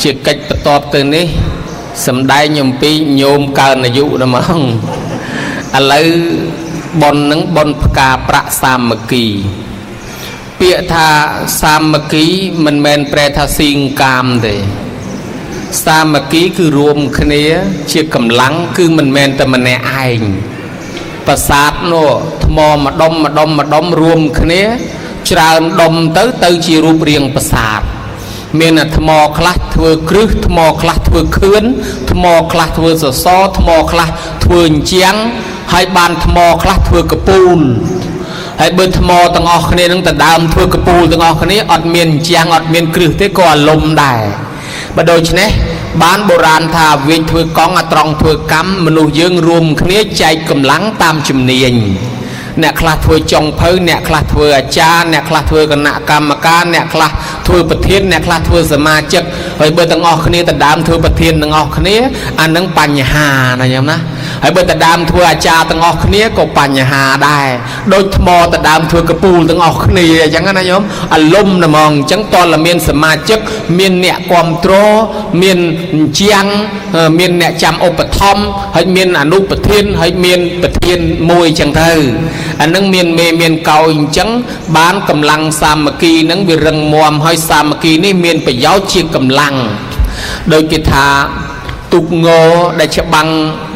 ជាកិច្ចបន្ទាប់ទៅនេះ សំដែងអំពីញោមកើនអាយុណាហ្មងឥឡូវប៉ុននឹងប៉ុនផ្កាប្រាក់សាមគ្គី ពាក្យថាសាមគ្គីមិនមែនប្រែថាស៊ីងកាមទេ សាមគ្គីគឺរួមគ្នាជាកម្លាំងគឺមិនមែនតែម្នាក់ឯងប្រាសាទនោះថ្មម្ដុំម្ដុំម្ដុំរួមគ្នា ច្រើនដុំទៅទៅជារូបរាងប្រាសាទមានអាថ្មខ្លះធ្វើគ្រឹះថ្មខ្លះធ្វើខឿនថ្មខ្លះធ្វើសសរថ្មខ្លះធ្វើអញ្ជាំងហើយបានថ្មខ្លះធ្វើកពូលហើយបើថ្មទាំងអស់គ្នានឹងទៅដើមធ្វើកពូលទាំងអស់គ្នាអត់មានអញ្ជាំងអត់មានគ្រឹះទេក៏អាលំដែរបើដូច្នេះបានបុរាណថាវាចធ្វើកង់អាត្រង់ធ្វើកម្មមនុស្សយើងរួមគ្នាចែកកម្លាំងតាមជំនាញអ្នកខ្លះធ្វើចុងភៅអ្នកខ្លះធ្វើអាចារ្យអ្នកខ្លះធ្វើគណៈកម្មការអ្នកខ្លះធ្វើប្រធានអ្នកខ្លះធ្វើសមាជិកហើយបើទាំងអស់គ្នាទៅដើមធ្វើប្រធានទាំងអស់គ្នាអានឹងបញ្ហាណាញោមណាហើយបើទៅដើមធ្វើអាចារ្យទាំងអស់គ្នាក៏បញ្ហាដែរដូចថ្មទៅដើមធ្វើកពូលទាំងអស់គ្នាអញ្ចឹងណាញោមអាលំណាហ្មងអញ្ចឹងតើមានសមាជិកមានអ្នកគ្រប់គ្រងមានជាងមានអ្នកចាំឧបត្ថម្ភហើយមានអនុប្រធានហើយមានប្រធានមួយអញ្ចឹងទៅអានឹងមានមេមានកោយអញ្ចឹងបានកម្លាំងសាមគ្គីនឹងវារឹងមាំហើយសាមគ្គីនេះមានប្រយោជន៍ជាកម្លាំងដោយគេថាទូកងដែលច្បាំង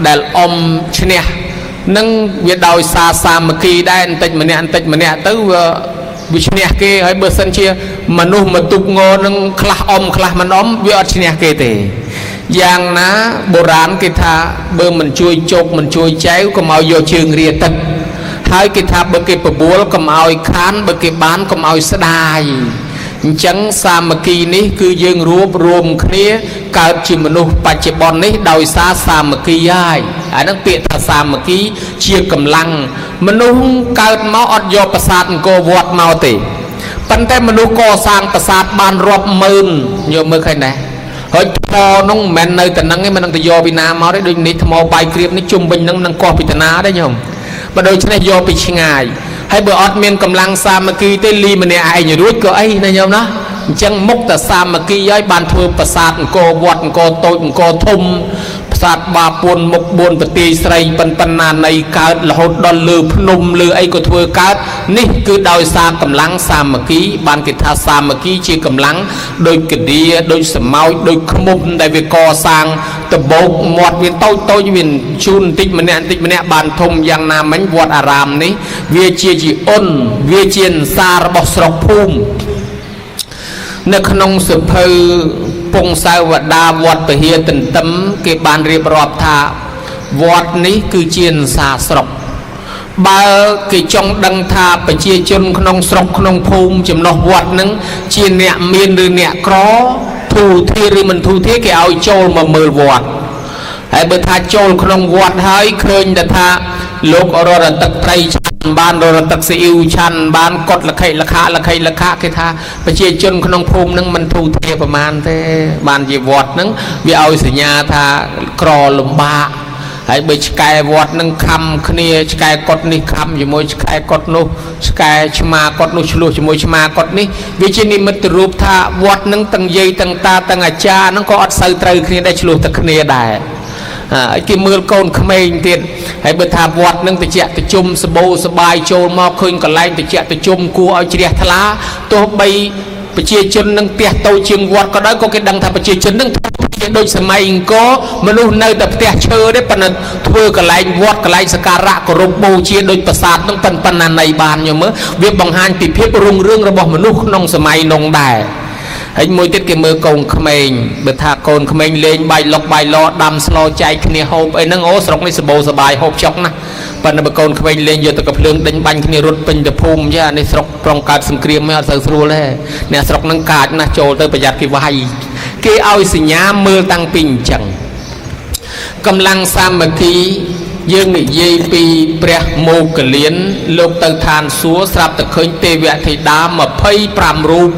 ដែលអុំឈ្នះនឹងវាដោយសារសាមគ្គីដែរបន្តិចម្នាក់បន្តិចម្នាក់ទៅវាវាឈ្នះគេហើយបើសិនជាមនុស្សមកទូកងនឹងខ្លះអុំខ្លះមិនអុំវាអត់ឈ្នះគេទេយ៉ាងណាបុរាណគេថាបើមិនជួយជោគមិនជួយចែវកុំឲ្យយកជើងរាទឹកហើយគេថាបើគេបបួលកុំឲ្យខានបើគេបានកុំឲ្យស្ដាយអញ្ចឹងសាមគ្គីនេះគឺយើងរួបរួមគ្នាកើតជាមនុស្សបច្ចុប្បន្ននេះដោយសារសាមគ្គីហើយអាហ្នឹងពាក្យថាសាមគ្គីជាកម្លាំងមនុស្សកើតមកអត់យកប្រាសាទអង្គរវត្តមកទេប៉ុន្តែមនុស្សកសាងប្រាសាទបានរាប់ម៉ឺនយកមើលឃើញដែរហើយថ្មនោះមិនមែននៅតែនឹងទេមិននឹងទៅយកពីណាមកទេដូចនេះថ្មបាយក្រៀបនេះជុំវិញនឹងនឹងកោះពីតាណាទេញោមបើដូច្នេះយកពីឆ្ងាយហើយបើអត់មានកម្លាំងសាមគ្គីទេលីម្នាក់ឯងរួចក៏អីណាញោមណាអញ្ចឹងមុខតែសាមគ្គីហើយបានធ្វើប្រាសាទអង្គរវត្តអង្គរតូចអង្គរធំប្រាសាទបាពួនមុខ4ប្រទាយស្រីប៉ុនប៉ុណ្ណានៃកើតរហូតដល់លើភ្នំលើអីក៏ធ្វើកើតនេះគឺដោយសារកម្លាំងសាមគ្គីបានគេថាសាមគ្គីជាកម្លាំងដូចកឌាដូចសមោចដូចខ្មុំដែលវាកសាងដបោកមាត់វាតូចតូចវាជូនបន្តិចម្នាក់បន្តិចម្នាក់បានធំយ៉ាងណាមិញវត្តអារាមនេះវាជាជីអ៊ុនវាជាអន្សាររបស់ស្រុកភូមិនៅក្នុងសភៅពងសាវតាវត្តពហិទន្ទឹមគេបានរៀបរាប់ថាវត្តនេះគឺជាអន្សារស្រុកបើគេចង់ដឹងថាប្រជាជនក្នុងស្រុកក្នុងភូមិចំណុះវត្តនឹងជាអ្នកមានឬអ្នកក្រធូធាឬមិនធូធាគេឲ្យចូលមកមើលវត្តហើយបើថាចូលក្នុងវត្តហើយឃើញតែថាលោករត់ទឹកត្រីឆាន់បានរត់ទឹកស៊ីអ៊ីវឆាន់បានកត់លខិលខៈលខិលខៈគេថាប្រជាជនក្នុងភូមិនឹងមិនធូធាប្រមាណទេបានជាវត្តនឹងវាឲ្យសញ្ញាថាក្រលំបាកហើយបើឆ្កែវត្តនឹងខំគ្នាឆ្កែកុដនេះខំជាមួយឆ្កែកុដនោះឆ្កែឆ្មាកុដនោះឆ្លោះជាមួយឆ្មាកុដនេះវាជានិមិត្តរូបថាវត្តនឹងទាំងយាយទាំងតាទាំងអាចារ្យនឹងក៏អត់សូវត្រូវគ្នាដែរឆ្លោះតែគ្នាដែរហើយគេមើលកូនក្មេងទៀតហើយបើថាវត្តនឹងតិចតិជុំសបោសបាយចូលមកឃើញកន្លែងតិចតិជុំគួរឲ្យជ្រះថ្លាទោះបីប្រជាជននឹងផ្ទះតូចជាងវត្តក៏ដោយក៏គេដឹងថាប្រជាជននឹងដូចសម័យអង្គរមនុស្សនៅតែផ្ទះឈើទេប៉ុន្តែធ្វើកន្លែងវត្តកន្លែងសក្ការៈគោរពបូជាដូចប្រាសាទនឹងប៉ុណ្ណាណីបានញោមមើលវាបង្ហាញពីភាពរុងរឿងរបស់មនុស្សក្នុងសម័យនោះដែរហើយមួយទៀតគេមើលកូនក្មេងបើថាកូនក្មេងលេងបាយលុកបាយឡដាំស្លចែកគ្នាហូបអីហ្នឹងអូស្រុកនេះសបោសបាយហូបចុកណាប៉ុន្តែបើកូនក្មេងលេងយកទៅកភ្លើងដេញបាញ់គ្នារត់ពេញទៅភូមិចានេះស្រុកប្រុងកើតសង្គ្រាមមិនអត់សូវស្រួលទេអ្នកស្រុកហ្នឹងកាចណាស់ចូលទៅប្រយ័ត្នគេវាយគេឲ្យសញ្ញាមើលតាំងពីអញ្ចឹងកម្លាំងសាមគ្គីយើងនិយាយពីព្រះមោគលានលោកទៅឋានសួគ៌ស្រាប់តែឃើញទេវធីតា25រូប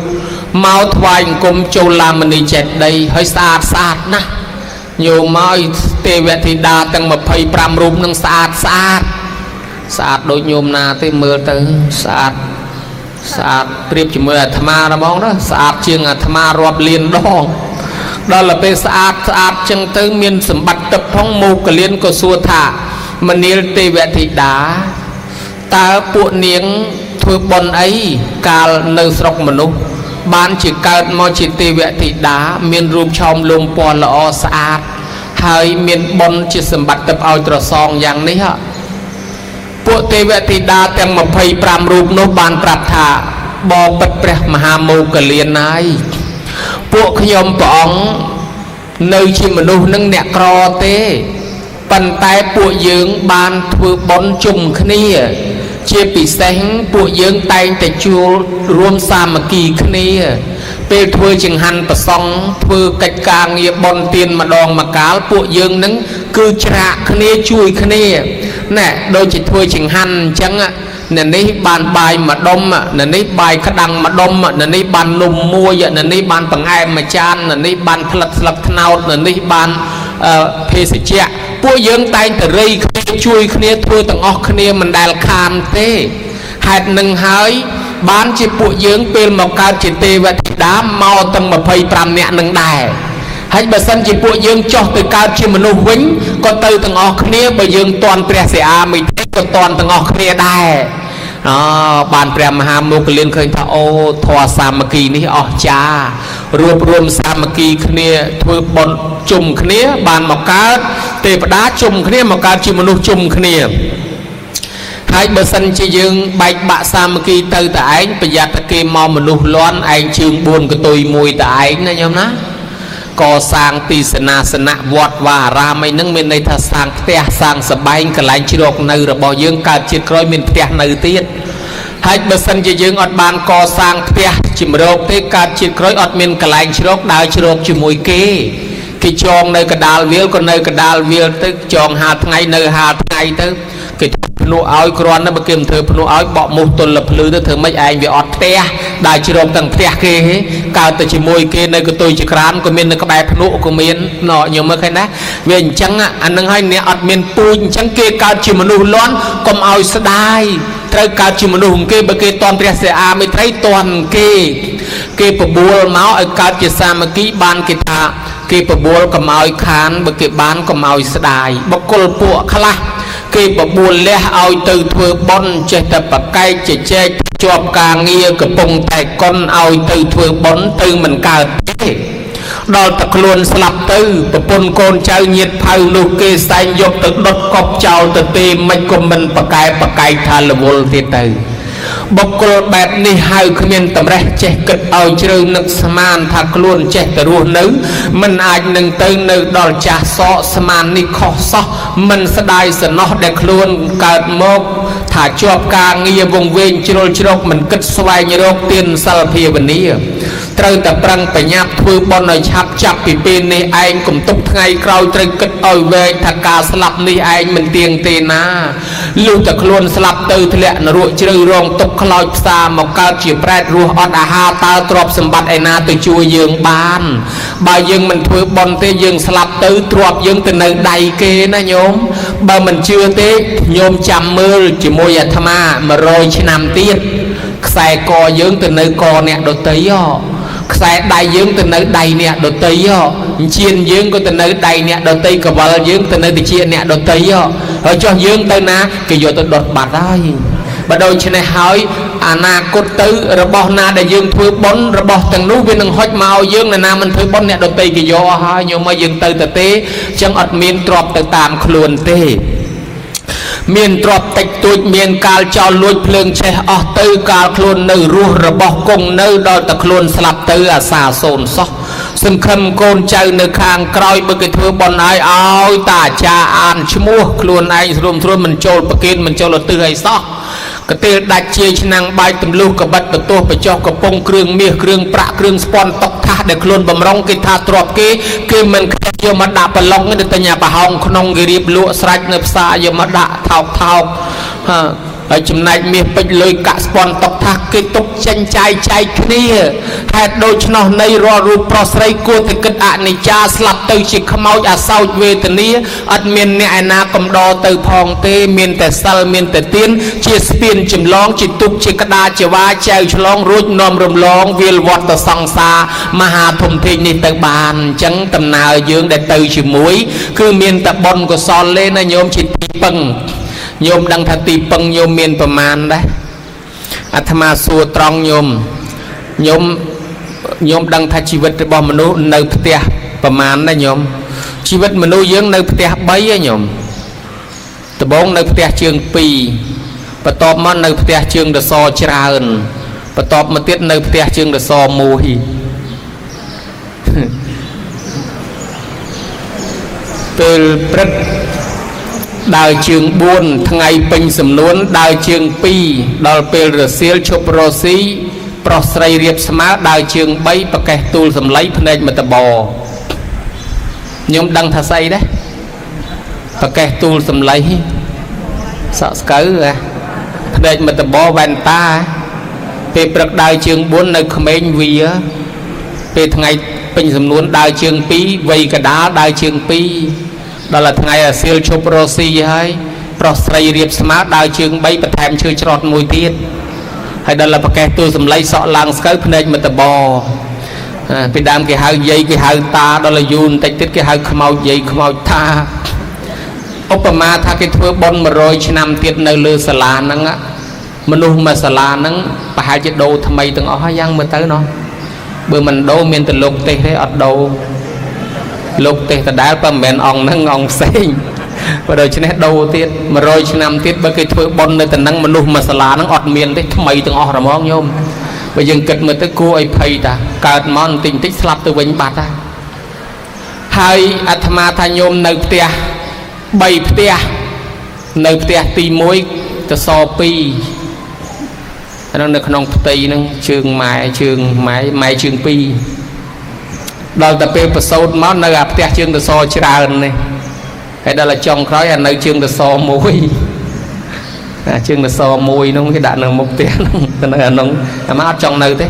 មកថ្វាយអង្គមចូលឡាមនីចេតិយហើយស្អាតស្អាតណាស់ញោមមកទេវធីតាទាំង25រូបនឹងស្អាតស្អាតស្អាតដូចញោមណាទេមើលទៅស្អាតស្អាតប្រៀបជាមួយអាត្មាហ្មងណាស្អាតជាងអាត្មារាប់លានដង ដល់ទៅពេលស្អាតស្អាតចឹងទៅមានសម្បត្តិទឹកផងមោគលានក៏សួរថាមនាលទេវធីតាតើពួកនាងធ្វើបុណ្យអីកាលនៅស្រុកមនុស្សបានជាកើតមកជាទេវធីតាមានរូបឆោមលោមពណ៌ល្អស្អាតហើយមានបុណ្យជាសម្បត្តិទឹកឲ្យត្រសងយ៉ាងនេះហ៎ពួកទេវធីតាទាំង25រូបនោះបានប្រាប់ថាបបិទ្ធព្រះមហាមោគលានហើយពួកខ្ញុំព្រះអង្គនៅជាមនុស្សនឹងអ្នកក្រទេប៉ុន្តែពួកយើងបានធ្វើបុណ្យជុំគ្នាជាពិសេសពួកយើងតែងតែជួលរួមសាមគ្គីគ្នាពេលធ្វើចង្ហាន់ប្រសង់ធ្វើកិច្ចការងារបុណ្យទានម្ដងម្កាលពួកយើងនឹងគឺច្រាកគ្នាជួយគ្នាណែដូចជាធ្វើចង្ហាន់អញ្ចឹងអ្នកនេះបានបាយមួយដុំអ្នកនេះបាយក្តាំងមួយដុំអ្នកនេះបាននំមួយអ្នកនេះបានបង្អែមមួយចានអ្នកនេះបានផ្លិតស្លឹកត្នោតអ្នកនេះបានភេសជ្ជៈពួកយើងតែងតែរៃគ្នាជួយគ្នាធ្វើទាំងអស់គ្នាមិនដែលខានទេហេតុនឹងហើយបានជាពួកយើងពេលមកកើតជាទេវធីតាមកទាំង25នាក់នឹងដែរហើយបើសិនជាពួកយើងចុះទៅកើតជាមនុស្សវិញក៏ទៅទាំងអស់គ្នាបើយើងតន់ព្រះសិអាមិទេក៏តន់ទាំងអស់គ្នាដែរអបានព្រះមហាមោគលានឃើញថាអូធម៌សាមគ្គីនេះអស្ចារ្យរួបរวมសាមគ្គីគ្នាធ្វើបុណ្យជុំគ្នាបានមកកើតទេវតាជុំគ្នាមកកើតជាមនុស្សជុំគ្នាហើយបើសិនជាយើងបែកបាក់សាមគ្គីទៅតែឯងប្រយ័ត្នតែគេមកមនុស្សលន់ឯងជើង4កតុយមួយតែឯងណាញោមណាកសាងទីសេនាសនៈវត្តវាអារាមអីហ្នឹងមានន័យថាសាងផ្ទះសាងសបែងកន្លែងជ្រកនៅរបស់យើងកើតជាតិក្រោយមានផ្ទះនៅទៀតហើយបើសិនជាយើងអត់បានកសាងផ្ទះជំរកទេកើតជាតិក្រោយអត់មានកន្លែងជ្រកដើរជ្រកជាមួយគេគេចងនៅកដាលវាលក៏នៅកដាលវាលទៅចងហាថ្ងៃនៅហាថ្ងៃទៅគេភ្នក់ឲ្យគ្រាន់តែបើគេមិនធ្វើភ្នក់ឲ្យបក់មូសទល់ភ្លឺទៅធ្វើម៉េចឯងវាអត់ផ្ទះដើរជ្រកទាំងផ្ទះគេកើតទៅជាមួយគេនៅកតុយចក្រានក៏មាននៅក្បែរភ្នក់ក៏មានណញោមមើលឃើញណាវាអញ្ចឹងអានឹងហើយអ្នកអត់មានពូជអញ្ចឹងគេកើតជាមនុស្សលន់កុំឲ្យស្ដាយត្រូវកើតជាមនុស្សគេបើគេតន់ព្រះសិអាមេត្រីតន់គេគេបបួលមកឲ្យកើតជាសាមគ្គីបានគេថាគេបបួលកុំឲ្យខានបើគេបានកុំឲ្យស្ដាយបុគ្គលពួកខ្លះគេបបួលលះឲ្យទៅធ្វើបុណ្យចេះតែប្រកែកជជែកជាប់ការងារកំពុងតែកុនឲ្យទៅធ្វើបុណ្យទៅមិនកើតទេដល់តែខ្លួនស្លាប់ទៅប្រពន្ធកូនចៅញាតិផៅនោះគេសែងយកទៅដុតកប់ចោលទៅទេមិនក៏មិនប្រកែប្រកែកថារវល់ទៀតទៅបុគ្គលបែបនេះហៅគ្មានតម្រេះចេះគិតឲ្យជ្រៅនឹកស្មានថាខ្លួនចេះតែរស់នៅមិនអាចនឹងទៅនៅដល់ចាស់សកស្មាននេះខុសសោះមិនស្ដាយសំណោះដែលខ្លួនកើតមកថាជាប់ការងារវង្វេងជ្រុលជ្រកមិនគិតស្វែងរកទានសិលភាវនាត្រូវតែប្រឹងប្រញាប់ធ្វើបុណ្យឲ្យឆាប់ចាប់ពីពេលនេះឯងកុំទុកថ្ងៃក្រោយត្រូវគិតឲ្យវែងថាការស្លាប់នេះឯងមិនទៀងទេណាលុះតែខ្លួនស្លាប់ទៅធ្លាក់នរកជ្រៅរងទុកខ្លោចផ្សាមកកើតជាប្រែតរស់អត់អាហារតើទ្រព្យសម្បត្តិឯណាទៅជួយយើងបានបើយើងមិនធ្វើបុណ្យទេយើងស្លាប់ទៅទ្រព្យយើងទៅនៅដៃគេណាញោមបើមិនជឿទេញោមចាំមើលជាមួយអាត្មា100ឆ្នាំទៀតខ្សែកយើងទៅនៅកអ្នកដតីហ៎ខ្សែដៃយើងទៅនៅដៃអ្នកដតីហ៎អញ្ជៀនយើងក៏ទៅនៅដៃអ្នកដតីកវលយើងទៅនៅតិចអ្នកដតីហ៎ហើយចុះយើងទៅណាគេយកទៅដុតបាត់ហើយបើដូច្នេះហើយអនាគតទៅរបស់ណាដែលយើងធ្វើបុណ្យរបស់ទាំងនោះវានឹងហុចមកឲ្យយើងណាមិនធ្វើបុណ្យអ្នកដតីគេយកអស់ហើយញោមមកយើងទៅទៅទេអញ្ចឹងអត់មានទ្រព្យទៅតាមខ្លួនទេមានទ្រព្យតិចតួចមានកាលចោលលួចភ្លើងឆេះអស់ទៅកាលខ្លួននៅរស់របស់គង់នៅដល់តែខ្លួនស្លាប់ទៅអាសាសូនសោះសង្ឃឹមកូនចៅនៅខាងក្រោយបើគេធ្វើបុណ្យឲ្យឲ្យតាអាចារ្យអានឈ្មោះខ្លួនឯងស្រួមស្រួលមិនចូលប្រគេនមិនចូលឧទ្ទិសអីសោះកទេលដាច់ជាឆ្នាំងបាយទម្លុះកបិតបន្ទោះបញ្ចុះកំពុងគ្រឿងមាសគ្រឿងប្រាក់គ្រឿងស្ពាន់តុកថាសដែលខ្លួនបំរុងគេថាទ្រព្យគេគេមិនខ្ជិលយកមកដាក់ប្រឡងទេតែញ៉ាប្រហោងក្នុងគេរៀបលក់ស្រេចនៅផ្សារយកមកដាក់ថោកថោកហា ហើយចំណែកមាសពេជ្រលុយកាក់ស្ពាន់តុកថាសគេទុកចេញចាយចែកគ្នាហេតុដូច្នោះនៃរាល់រូបប្រុសស្រីគួរតែគិតអនិច្ចាស្លាប់ទៅជាខ្មោចអសោចវេទនាអត់មានអ្នកឯណាកំដរទៅផងទេមានតែសិលមានតែទានជាស្ពានចម្លងជាទុកជាក្តារជាវាចែវឆ្លងរួចនាំរំលងវាលវត្តសង្សារមហាធំធេងនេះទៅបានអញ្ចឹងដំណើរយើងដែលទៅជាមួយគឺមានតែបុណ្យកុសលទេណាញោមជាទីពឹងញោមដឹងថាទីពឹងញោមមានប្រមាណដែរអាត្មាសួរត្រង់ញោមញោមញោមដឹងថាជីវិតរបស់មនុស្សនៅផ្ទះប្រមាណដែរញោមជីវិតមនុស្សយើងនៅផ្ទះ3ឯញោមដំបូងនៅផ្ទះជើង2បន្ទាប់មកនៅផ្ទះជើងរសច្រើនបន្ទាប់មកទៀតនៅផ្ទះជើងរសមួយពេលព្រឹកដើរជើង4ថ្ងៃពេញសំនួនដើរជើង2ដល់ពេលរសៀលឈប់រស៊ីប្រុសស្រីរៀបស្មើដើរជើង3ប្រកេះទូលសំឡីភ្នែកមតបខ្ញុំដឹងថាស្អីដែរប្រកេះទូលសំឡីសក់ស្កូវហ៎ភ្នែកមតបវ៉ែនតាពេលព្រឹកដើរជើង4នៅក្មេងវាពេលថ្ងៃពេញសំនួនដើរជើង2វ័យកដាលដើរជើង2ដល់ថ្ងៃអាសៀលឈប់រស៊ីហើយប្រុសស្រីរៀបស្មើដើរជើង3បន្ថែមឈើច្រត់មួយទៀតហើយដល់ប្រកេះទូសំឡីសក់ឡើងស្កូវភ្នែកមតបពីដើមគេហៅយាយគេហៅតាដល់យូរបន្តិចទៀតគេហៅខ្មោចយាយខ្មោចតាឧបមាថាគេធ្វើបុណ្យ100ឆ្នាំទៀតនៅលើសាលាហ្នឹងមនុស្សមួយសាលាហ្នឹងប្រហែលជាដូរថ្មីទាំងអស់ហើយយ៉ាងមើលទៅណោះបើមិនដូរមានតែលោកទេសទេអត់ដូរលោកទេសដដែលប៉ុន្តែមិនមែនអង្គហ្នឹងអង្គផ្សេងបើដូច្នេះដូរទៀត100ឆ្នាំទៀតបើគេធ្វើបុណ្យនៅតំណឹងមនុស្សមួយសាលាហ្នឹងអត់មានទេថ្មីទាំងអស់រមងញោមបើយើងគិតមើលទៅគួរឲ្យភ័យតាកើតមកបន្តិចបន្តិចស្លាប់ទៅវិញបាត់ហើយអាត្មាថាញោមនៅផ្ទះ3ផ្ទះនៅផ្ទះទី1ទៅស2អានោះនៅក្នុងផ្ទៃហ្នឹងជើងម៉ែជើងម៉ែម៉ែជើង2ដល់តែពេលប្រសូតមកនៅអាផ្ទះជើងទៅសច្រើននេះហើយដល់ចុងក្រោយអានៅជើងទៅសមួយអាជើងទៅសមួយនោះគេដាក់នៅមុខផ្ទះហ្នឹងទៅនៅអានោះអាមកអត់ចង់នៅទេ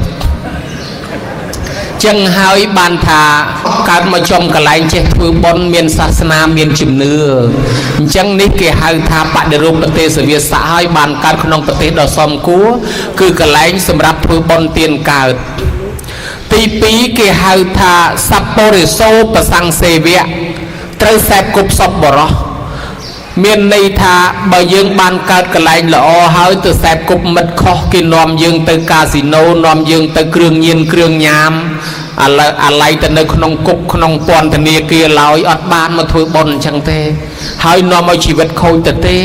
ចឹងហើយបានថាកើតមកចំកន្លែងចេះធ្វើបុណ្យមានសាសនាមានជំនឿអញ្ចឹងនេះគេហៅថាបដិរូបប្រទេសវាសៈហើយបានកើតក្នុងប្រទេសដ៏សមគួរគឺកន្លែងសម្រាប់ធ្វើបុណ្យទានកើតទី2គេហៅថាសពរិសោប្រសង្សេវៈត្រូវសេពគប់សពបរោះមានន័យថាបើយើងបានកើតកន្លែងល្អហើយទៅសេពគប់មិត្តខុសគេនាំយើងទៅកាស៊ីណូនាំយើងទៅគ្រឿងញៀនគ្រឿងញ៉ាមឥឡូវអាឡ័យទៅនៅក្នុងគុកក្នុងពន្ធនាគារឡើយអត់បានមកធ្វើបុណ្យអញ្ចឹងទេហើយនាំឲ្យជីវិតខូចទៅទេ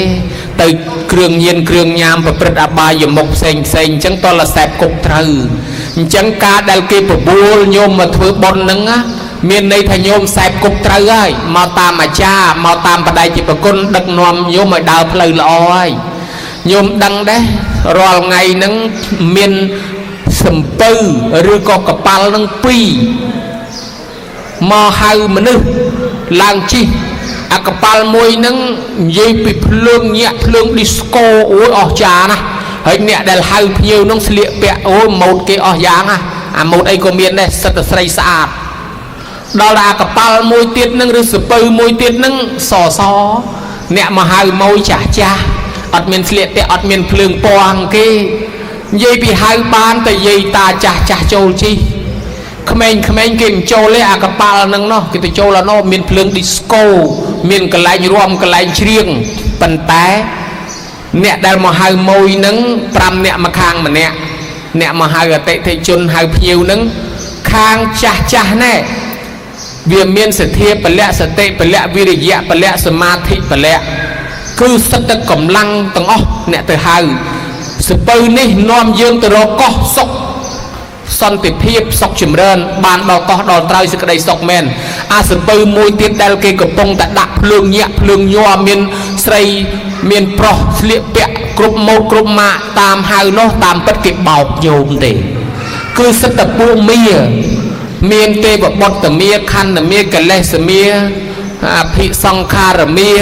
ទៅគ្រឿងញៀនគ្រឿងញ៉ាមប្រព្រឹត្តអបាយមុខផ្សេងផ្សេងអញ្ចឹងតលសេពគប់ត្រូវអញ្ចឹងការដែលគេបបួលញោមមកធ្វើបុណ្យហ្នឹងណាមានន័យថាញោមសែបគប់ត្រូវហើយមកតាមអាចារ្យមកតាមបដិជាប្រគុណដឹកនាំញោមឲ្យដើរផ្លូវល្អហើយញោមដឹងដែររាល់ថ្ងៃហ្នឹងមានសំពៅឬក៏កប៉ាល់ហ្នឹងពីរមកហៅមនុស្សឡើងជិះអាកប៉ាល់មួយហ្នឹងនិយាយពីភ្លើងញាក់ភ្លើងឌីស្កូអូយអស្ចារ្យណាស់ហើយអ្នកដែលហៅភ្ញៀវហ្នឹងស្លៀកពាក់អូយម៉ូតគេអស់យ៉ាងណាអាម៉ូតអីក៏មានដែរសិតតែស្រីស្អាតដល់អាកប៉ាល់មួយទៀតនឹងឬសពៅមួយទៀតនឹងសសអ្នកមកហៅម៉ួយចាស់ចាស់អត់មានស្លៀកពាក់អត់មានភ្លើងពណ៌គេនិយាយពីហៅបានតែយាយតាចាស់ចាស់ចូលជីក្មេងក្មេងគេមិនចូលទេអាកប៉ាល់ហ្នឹងណោះគេទៅចូលអានោះមានភ្លើងឌីស្កូមានកន្លែងរាំកន្លែងច្រៀងប៉ុន្តែអ្នកដែលមកហៅម៉ួយហ្នឹង5អ្នកមកខាងម្នាក់អ្នកមកហៅអតិថិជនហៅភ្ញៀវហ្នឹងខាងចាស់ចាស់ណែវាមានសទ្ធាពលៈសតិពលៈវិរិយៈពលៈសមាធិពលៈគឺសិតតែកម្លាំងទាំងអស់អ្នកទៅហៅសពៅនេះនាំយើងទៅរកកោះសុខសន្តិភាពសុខចម្រើនបានដល់កោះដល់ត្រើយសេចក្តីសុខមែនអាសពៅមួយទៀតដែលគេកំពុងតែដាក់ភ្លើងញាក់ភ្លើងញ័រមានស្រីមានប្រុសស្លៀកពាក់គ្រប់ម៉ូតគ្រប់ម៉ាកតាមហៅនោះតាមពិតគេបោកញោមទេគឺសិតតែពួកមាមានទេវបុត្រមាខណ្ឌមាកិលេសមាអភិសង្ខារមា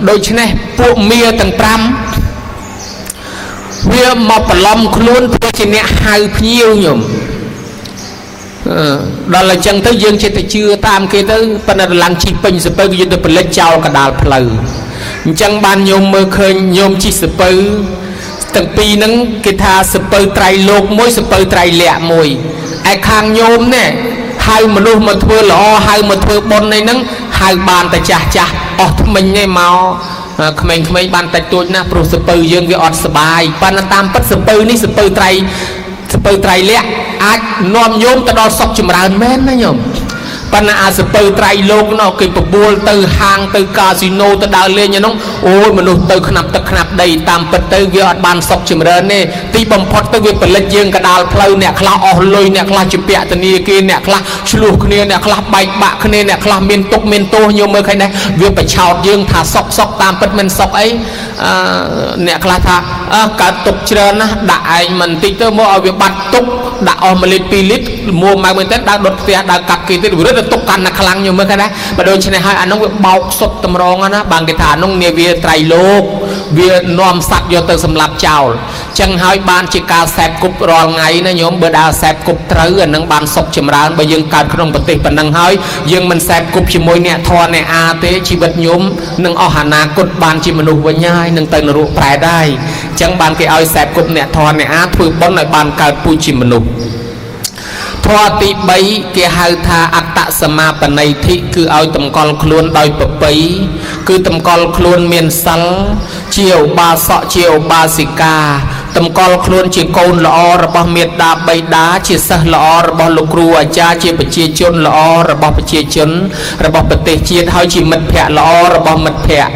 ដូច្នេះពួកមាទាំង5 វាមកបន្លំខ្លួនធ្វើជាអ្នកហៅភ្ញៀវញោមដល់អញ្ចឹងទៅយើងចេះតែជឿតាមគេទៅប៉ុន្តែឡើងជីពេញសពៅគឺយើងទៅផលិតចោលកដាលផ្លូវអញ្ចឹងបានញោមមើលឃើញញោមជីសពៅទាំងពីរហ្នឹងគេថាសពៅត្រៃលោកមួយសពៅត្រៃលក្ខមួយឯខាងញោមនេះហៅមនុស្សមកធ្វើល្អហៅមកធ្វើបុណ្យអីហ្នឹងហៅបានតែចាស់ចាស់អស់ថ្មិញឯងមកក្មេងៗបានតិចតួចណាស់ព្រោះសពៅយើងវាអត់សបាយប៉ុន្តែតាមពិតសពៅនេះសពៅត្រៃសពៅត្រៃលក្ខអាចនាំញោមទៅដល់សុខចម្រើនមែនណាញោមប៉ុន្តែអាសពៅត្រៃលោកនោះគេបបួលទៅហាងទៅកាស៊ីណូទៅដើរលេងហ្នឹងអូយមនុស្សទៅខ្នាប់ទឹកខ្នាប់ដីតាមពិតទៅវាអត់បានសុខចម្រើនទេទីបំផុតទៅវាផលិតយើងកដាលផ្លូវអ្នកខ្លះអស់លុយអ្នកខ្លះជាពាក់ធនាគារអ្នកខ្លះឆ្លោះគ្នាអ្នកខ្លះបែកបាក់គ្នាអ្នកខ្លះមានទុកមានទោសញោមមើលឃើញដែរវាបឆោតយើងថាសុខសុខតាមពិតមិនសុខអីអឺអ្នកខ្លះថាអើកើតទុកច្រើនណាស់ដាក់ឯងមិនតិចទៅមកឲ្យវាបាត់ទុកដាក់អស់1លីត្រ2លីត្រមួម៉ៅមែនតើដើរដុតផ្ទះដើរកាប់គេទៀតវារត់ទៅទុកកាន់តែខ្លាំងញោមមើលឃើញដែរបើដូច្នេះហើយអានោះវាបោកសុតតម្រងណាបានគេថាអានោះនាវាត្រៃលោកវានាំសត្វយកទៅសម្លាប់ចោលចឹងហើយបានជាការសែបគប់រាល់ថ្ងៃណាញោមបើដើរសែបគប់ត្រូវអានឹងបានសុខចម្រើនបើយើងកើតក្នុងប្រទេសប៉ុណ្ណឹងហើយយើងមិនសែបគប់ជាមួយអ្នកធរអ្នកអាទេជីវិតញោមនឹងអស់អនាគតបានជាមនុស្សវិញហើយនឹងទៅនរកប្រែដែរចឹងបានគេឲ្យសែបគប់អ្នកធរអ្នកអាធ្វើបុណ្យឲ្យបានកើតពូជជាមនុស្សធម៌ទី3គេហៅថាអត្តសមាបន័យធិគឺឲ្យតម្កល់ខ្លួនដោយប្រពៃគឺតម្កល់ខ្លួនមានសិលជាឧបាសកជាឧបាសិកាតម្កល់ខ្លួនជាកូនល្អរបស់មេដាបៃតាជាសិស្សល្អរបស់លោកគ្រូអាចារ្យជាប្រជាជនល្អរបស់ប្រជាជនរបស់ប្រទេសជាតិហើយជាមិត្តភ័ក្តិល្អរបស់មិត្តភ័ក្តិ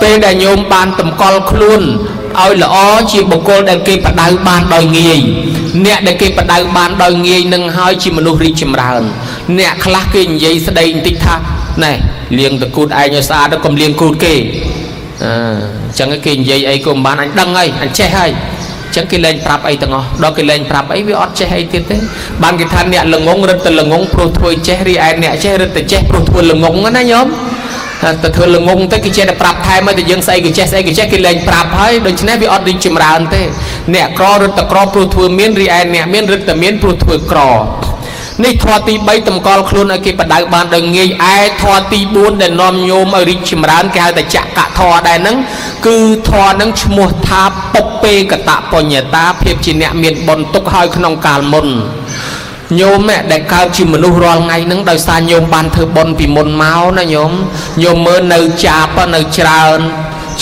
ពេលដែលញោមបានតម្កល់ខ្លួនឲ្យល្អជាបុគ្គលដែលគេបដៅបានដោយងាយអ្នកដែលគេបដៅបានដោយងាយនឹងហើយជាមនុស្សរីកចម្រើនអ្នកខ្លះគេនិយាយស្ដីបន្តិចថាណែលាងតកូតឯងឲ្យស្អាតទៅកុំលាងគូតគេអញ្ចឹងគេនិយាយអីក៏មិនបានអញដឹងហើយអញចេះហើយអញ្ចឹងគេលែងប្រាប់អីទាំងអស់ដល់គេលែងប្រាប់អីវាអត់ចេះអីទៀតទេបានគេថាអ្នកល្ងងរត់ទៅល្ងងព្រោះធ្វើចេះរីឯអ្នកចេះរត់ទៅចេះព្រោះធ្វើល្ងងណាញោមទៅធ្វើល្ងងទៅគេចេះតែប្រាប់ថែមឲ្យតែយើងស្អីគេចេះស្អីគេចេះគេលែងប្រាប់ហើយដូច្នេះវាអត់រីកចម្រើនទេអ្នកក្ររត់តែក្រព្រោះធ្វើមានរីឯអ្នកមានរត់តែមានព្រោះធ្វើក្រនេះធម៌ទី3តម្កល់ខ្លួនឲ្យគេបដៅបានដោយងាយឯធម៌ទី4ដែលនាំញោមឲ្យរីកចម្រើនគេហៅថាចកធម៌ដែរហ្នឹងគឺធម៌ហ្នឹងឈ្មោះថាពុពេកតបញ្ញតាភាពជាអ្នកមានបុណ្យទុកហើយក្នុងកាលមុនញោមដែលកើតជាមនុស្សរាល់ថ្ងៃហ្នឹងដោយសារញោមបានធ្វើបុណ្យពីមុនមកណាញោមញោមមើលនៅចាបនៅច្រើន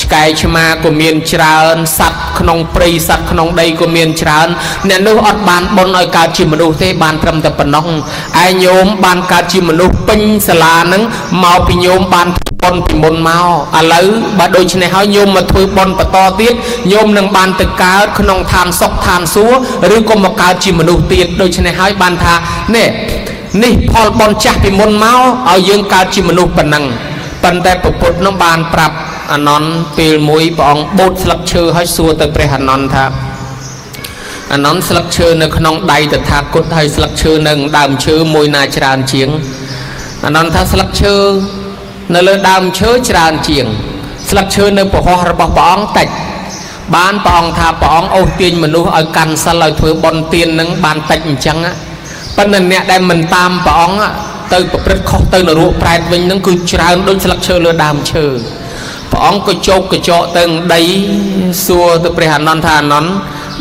ឆ្កែឆ្មាក៏មានច្រើនសត្វក្នុងព្រៃសត្វក្នុងដីក៏មានច្រើនអ្នកនោះអត់បានបុណ្យឲ្យកើតជាមនុស្សទេបានត្រឹមតែប៉ុណ្ណោះឯញោមបានកើតជាមនុស្សពេញសាលាហ្នឹងមកពីញោមបានបុណ្យពីមុនមកឥឡូវបើដូច្នេះហើយញោមមកធ្វើបុណ្យបន្តទៀតញោមនឹងបានទៅកើតក្នុងឋានសុខឋានសួគ៌ឬក៏មកកើតជាមនុស្សទៀតដូច្នេះហើយបានថានេះនេះផលបុណ្យចាស់ពីមុនមកឲ្យយើងកើតជាមនុស្សប៉ុណ្ណឹងប៉ុន្តែពុទ្ធនោះបានប្រាប់អានន្ទពេលមួយព្រះអង្គបូតស្លឹកឈើឲ្យសួរទៅព្រះអានន្ទថាអានន្ទស្លឹកឈើនៅក្នុងដៃតថាគតហើយស្លឹកឈើនៅដើមឈើមួយណាច្រើនជាងអានន្ទថាស្លឹកឈើនៅលើដើមឈើច្រើនជាងស្លឹកឈើនៅពហោះរបស់ព្រះអង្គតិចបានព្រះអង្គថាព្រះអង្គអូសទាញមនុស្សឲ្យកាន់សិលឲ្យធ្វើបុណ្យទាននឹងបានតិចអញ្ចឹងប៉ុន្តែអ្នកដែលមិនតាមព្រះអង្គទៅប្រព្រឹត្តខុសទៅនរកប្រែតវិញនឹងគឺច្រើនដូចស្លឹកឈើលើដើមឈើព្រះអង្គក៏ជោគកញ្ចក់ទៅដីសួរទៅព្រះអានន្ទថាអានន្ទ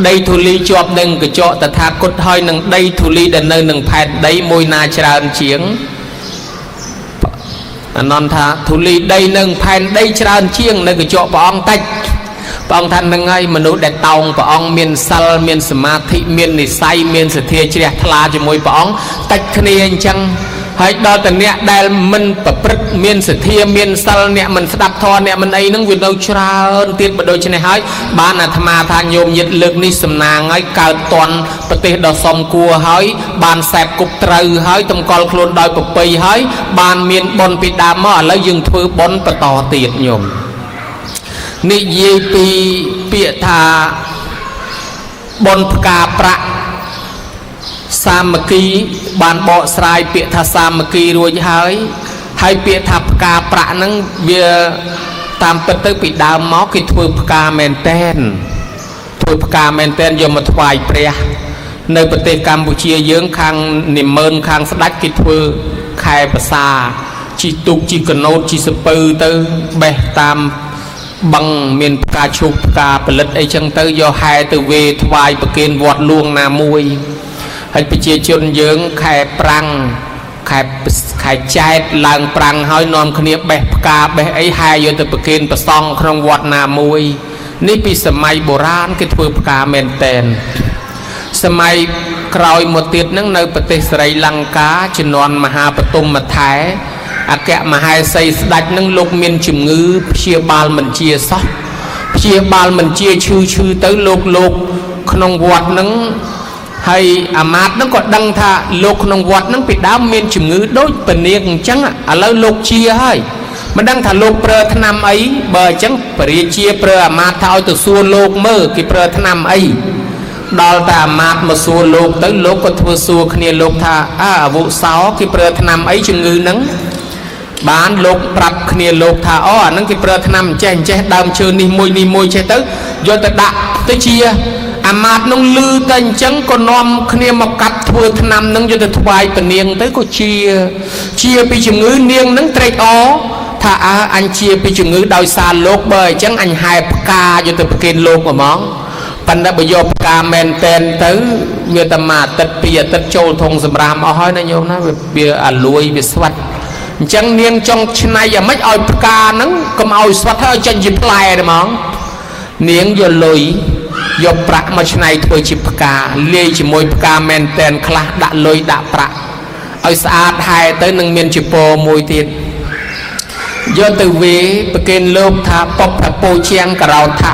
ដីធូលីជាប់នឹងកញ្ចក់តថាគតហើយនឹងដីធូលីដែលនៅនឹងផែនដីមួយណាច្រើនជាងអានន្ទថាធូលីដីនឹងផែនដីច្រើនជាងនៅកញ្ចក់ព្រះអង្គតិចព្រះអង្គថានឹងហើយមនុស្សដែលតោងព្រះអង្គមានសិលមានសមាធិមាននិស័យមានសទ្ធាជ្រះថ្លាជាមួយព្រះអង្គតិចគ្នាអញ្ចឹងហើយដល់តែអ្នកដែលមិនប្រព្រឹត្តមានសទ្ធាមានសិលអ្នកមិនស្ដាប់ធម៌អ្នកមិនអីហ្នឹងវានៅច្រើនទៀតបើដូច្នេះហើយបានអាត្មាថាញោមញាតិលើកនេះសំណាងហើយកើតតន់ប្រទេសដ៏សមគួរហើយបានសែបគប់ត្រូវហើយតម្កល់ខ្លួនដោយប្រពៃហើយបានមានបុណ្យពីដើមមកឥឡូវយើងធ្វើបុណ្យបន្តទៀតញោមនិយាយពីពាក្យថាបុណ្យផ្កាប្រាក់សាមគ្គីបានបកស្រាយពាក្យថាសាមគ្គីរួចហើយហើយពាក្យថាផ្កាប្រាក់ហ្នឹងវាតាមពិតទៅពីដើមមកគេធ្វើផ្កាមែនតែនធ្វើ ធ្វើផ្កាមែនទែនយកមកថ្វាយព្រះនៅប្រទេសកម្ពុជាយើងខាងនិមឺនខាងស្ដេចគេធ្វើខែប្រសាជីទូកជីកណូតជីសពៅទៅបេះតាមបឹងមានផ្កាឈូកផ្កាផលិតអីចឹងទៅយកហែទៅវេថ្វាយប្រគេនវត្តលួងណាមួយហើយប្រជាជនយើងខែប្រាំងខែខែចែកឡើងប្រាំងហើយនាំគ្នាបេះផ្កាបេះអីហែយកទៅប្រគេនប្រសង់ក្នុងវត្តណាមួយនេះពីសម័យបុរាណគេធ្វើផ្កាមែនតែនសម័យក្រោយមកទៀតនឹងនៅប្រទេសស្រីលង្កាជំនាន់មហាបទុមថែអគ្គមហេសីស្ដេចនឹងលោកមានជំងឺព្យាបាលមិនជាសោះព្យាបាលមិនជាឈឺឈឺទៅលោកលោកក្នុងវត្តនឹងហើយអាមាត្យនឹងក៏ដឹងថាលោកក្នុងវត្តនឹងពីដើមមានជំងឺដូចពនាងអញ្ចឹងឥឡូវលោកជាហើយមិនដឹងថាលោកប្រើថ្នាំអីបើអញ្ចឹងពរាជាប្រើអាមាត្យថាឲ្យទៅសួរលោកមើលគេប្រើថ្នាំអីដល់តែអាមាត្យមកសួរលោកទៅលោកក៏ធ្វើសួរគ្នាលោកថាអើអាវុសោគេប្រើថ្នាំអីជំងឺហ្នឹងបានលោកប្រាប់គ្នាលោកថាអូអាហ្នឹងគេប្រើថ្នាំចេះចេះដើមឈើនេះមួយនេះមួយចេះទៅយកទៅដាក់ទៅជាអាមាត្យនោះលឺតែអញ្ចឹងក៏នាំគ្នាមកកាត់ធ្វើថ្នាំហ្នឹងយកទៅថ្វាយពនាងទៅក៏ជាជាពីជំងឺនាងហ្នឹងត្រេកអរថាអើអញជាពីជំងឺដោយសារលោកបើអញ្ចឹងអញហែផ្កាយកទៅប្រគេនលោកហ្មងប៉ុន្តែបើយកផ្កាមែនតែនទៅវាតែមួយអាទិត្យពីរអាទិត្យចូលធុងសម្រាមអស់ហើយណាញោមណាវាអាលួយវាស្វិតអញ្ចឹងនាងចង់ឆ្នៃអាម៉េចឲ្យផ្កាហ្នឹងកុំឲ្យស្វិតហើយឲ្យចេញជាផ្លែហ្មងនាងយកលុយយកប្រាក់មកឆ្នៃធ្វើជាផ្កាលាយជាមួយផ្កាមែនតែនខ្លះដាក់លុយដាក់ប្រាក់ឲ្យស្អាតហែទៅនឹងមានជាពរមួយទៀតយកទៅវេប្រគេនលោកថាពពពោជាងករោថៈ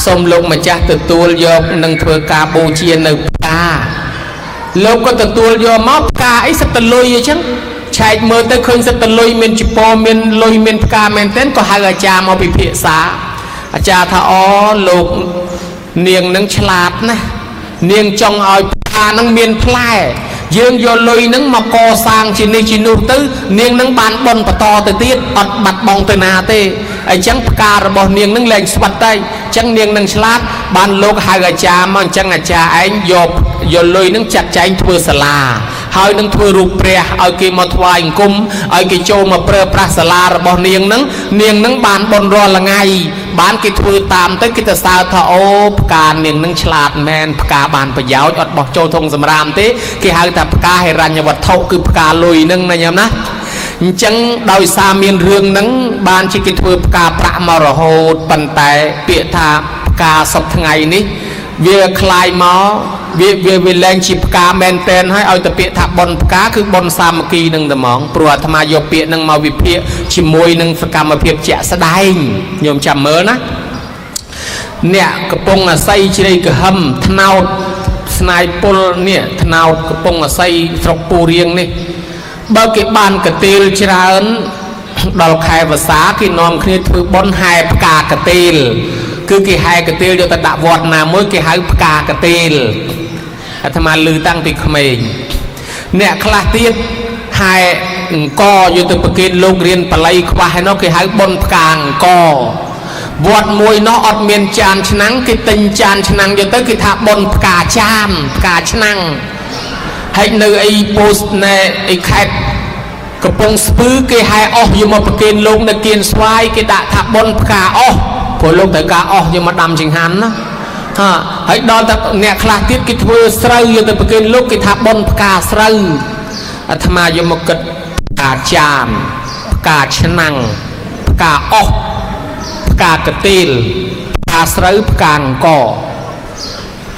សូមលោកម្ចាស់ទទួលយកនឹងធ្វើការបូជានៅផ្កាលោកក៏ទទួលយកមកផ្កាអីសិតតលុយអញ្ចឹងឆែកមើលទៅឃើញសិតតលុយមានជាពរមានលុយមានផ្កាមែនទែនក៏ហៅអាចារ្យមកពិភាក្សាអាចារ្យថាអូលោកនាងនឹងឆ្លាតណាស់នាងចង់ឲ្យផ្កានឹងមានផ្លែយើងយកលុយនឹងមកកសាងជានេះជានោះទៅនាងនឹងបានបុណ្យបន្តទៅទៀតអត់បាត់បង់ទៅណាទេអញ្ចឹងផ្ការបស់នាងនឹងលែងស្វិតទៅអញ្ចឹងនាងនឹងឆ្លាតបានលោកហៅអាចារ្យមកអញ្ចឹងអាចារ្យឯងយកយកលុយនឹងចាត់ចែងធ្វើសាលាហើយនឹងធ្វើរូបព្រះឲ្យគេមកថ្វាយអង្គមឲ្យគេចូលមកប្រើប្រាស់សាលារបស់នាងនឹងនាងនឹងបានបុណ្យរាល់ថ្ងៃបានគេធ្វើតាមទៅគេទៅសើថាអូផ្កានាងនឹងឆ្លាតមែនផ្កាបានប្រយោជន៍អត់បោះចូលធុងសម្រាមទេគេហៅថាផ្កាហិរញ្ញវត្ថុគឺផ្កាលុយនឹងណាញ៉ាំណាអញ្ចឹងដោយសារមានរឿងហ្នឹងបានជាគេធ្វើផ្កាប្រាក់មករហូតប៉ុន្តែពាក្យថាផ្កាសពថ្ងៃនេះវាคล้ายមកវាវាវាលែងជាផ្កាមែនតែនហើយឲ្យតែពាក្យថាប៉ុនផ្កាគឺប៉ុនសាមគ្គីនឹងតែហ្មងព្រោះអាត្មាយកពាក្យនឹងមកវិភាគជាមួយនឹងសកម្មភាពជាក់ស្ដែងញោមចាំមើលណាអ្នកកំពុងអាស័យជ្រៃក្រហឹមថ្នោតស្នាយពុលនេះថ្នោតកំពុងអាស័យស្រុកពូរៀងនេះបើគេបានកទេលច្រើនដល់ខែវស្សាគេនាំគ្នាធ្វើបុណ្យហែផ្កាកទេលគឺគេហែកទេលយកទៅដាក់វត្តណាមួយគេហៅផ្កាកទេលអាត្មាឮតាំងពីក្មេងអ្នកខ្លះទៀតហែអង្គយកទៅប្រគេនលោករៀនបល័យខ្វះឯនោះគេហៅបុណ្យផ្កាអង្គវត្តមួយនោះអត់មានចានឆ្នាំងគេទិញចានឆ្នាំងយកទៅគេថាបុណ្យផ្កាចានផ្កាឆ្នាំងហើយនៅអីពោស្ណែអីខេតកំពង់ស្ពឺគេហែអស់យកមកប្រគេនលោកនៅគៀនស្វាយគេដាក់ថាបុណ្យផ្កាអស់ព្រោះលោកត្រូវការអស់យកមកដាំចង្ហាន់ណាហាហើយដល់តែអ្នកខ្លះទៀតគេធ្វើស្រូវយកទៅប្រគេនលោកគេថាបុណ្យផ្កាស្រូវអាត្មាយកមកគិតផ្កាចានផ្កាឆ្នាំងផ្កាអស់ផ្កាកទេលផ្កាស្រូវផ្កាអង្គ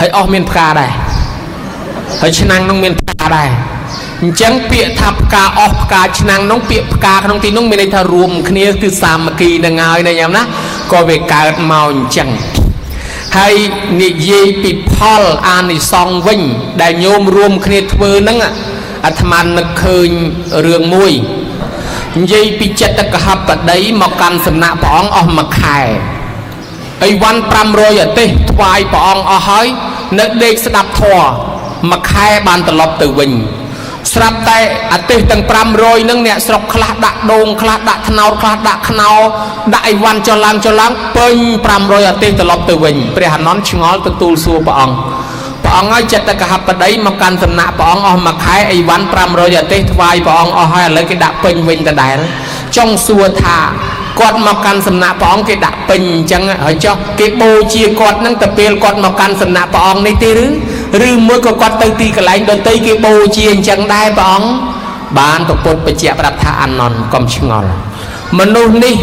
ហើយអស់មានផ្កាដែរហើយឆ្នាំងនោះមានផ្កាដែរអញ្ចឹងពាក្យថាផ្កាអស់ផ្កាឆ្នាំងនោះពាក្យផ្កាក្នុងទីនោះមានន័យថារួមគ្នាគឺសាមគ្គីនឹងហើយណាញ៉ាំណាក៏វាកើតមកអញ្ចឹងហើយនិយាយពីផលអានិសង្សវិញដែលញោមរួមគ្នាធ្វើហ្នឹងអាត្មានឹកឃើញរឿងមួយនិយាយពីចិត្តកហបតីមកកាន់សំណាក់ព្រះអង្គអស់មួយខែអីវ៉ាន់500អទេសថ្វាយព្រះអង្គអស់ហើយនៅដេកស្ដាប់ធម៌មួយខែបានត្រឡប់ទៅវិញ ស្រាប់តែអាទេសទាំង500ហ្នឹងអ្នកស្រុកខ្លះដាក់ដូងខ្លះដាក់ថ្នោតខ្លះដាក់ខ្នោដាក់អីវ៉ាន់ចុះឡើងចុះឡើងពេញ500អាទេសត្រឡប់ទៅវិញព្រះអានន្ទឆ្ងល់ទៅទូលសួរព្រះអង្គព្រះអង្គឲ្យចិត្តកហបតីមកកាន់សំណាក់ព្រះអង្គអស់មួយខែអីវ៉ាន់500អាទេសថ្វាយព្រះអង្គអស់ហើយឥឡូវគេដាក់ពេញវិញដដែលចង់សួរថាគាត់មកកាន់សំណាក់ព្រះអង្គគេដាក់ពេញអញ្ចឹងហើយចុះគេបូជាគាត់នឹងទៅពេលគាត់មកកាន់សំណាក់ព្រះអង្គនេះទេឬមួយក៏គាត់ទៅទីកន្លែងដទៃគេបូជាអញ្ចឹងដែរព្រះអង្គបានពពុទ្ធបញ្ជាក់ប្រាប់ថាអានន្ទកុំឆ្ងល់មនុស្សនេះ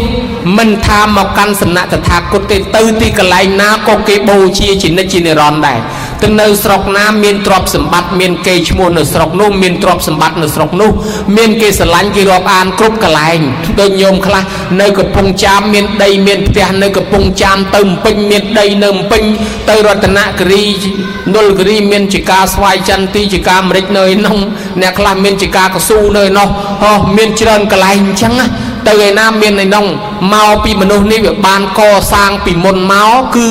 មិនថាមកកាន់សំណាក់តថាគតទេទៅទីកន្លែងណាក៏គេបូជាជានិច្ចជានិរន្តរ៍ដែរទៅនៅស្រុកណាមានទ្រព្យសម្បត្តិមានគេឈ្មោះនៅស្រុកនោះមានទ្រព្យសម្បត្តិនៅស្រុកនោះមានគេស្រឡាញ់គេរាប់អានគ្រប់កន្លែងដូចញោមខ្លះនៅកំពង់ចាមមានដីមានផ្ទះនៅកំពង់ចាមទៅភ្នំពេញមានដីនៅភ្នំពេញទៅរតនគិរីនលគិរីមានជាការស្វាយចន្ទទីជាការម្រេចនៅឯនោះអ្នកខ្លះមានជាការកស៊ូនៅឯនោះហោះមានច្រើនកន្លែងអញ្ចឹងណាទៅឯណាមានឯនោះមកពីមនុស្សនេះវាបានកសាងពីមុនមកគឺ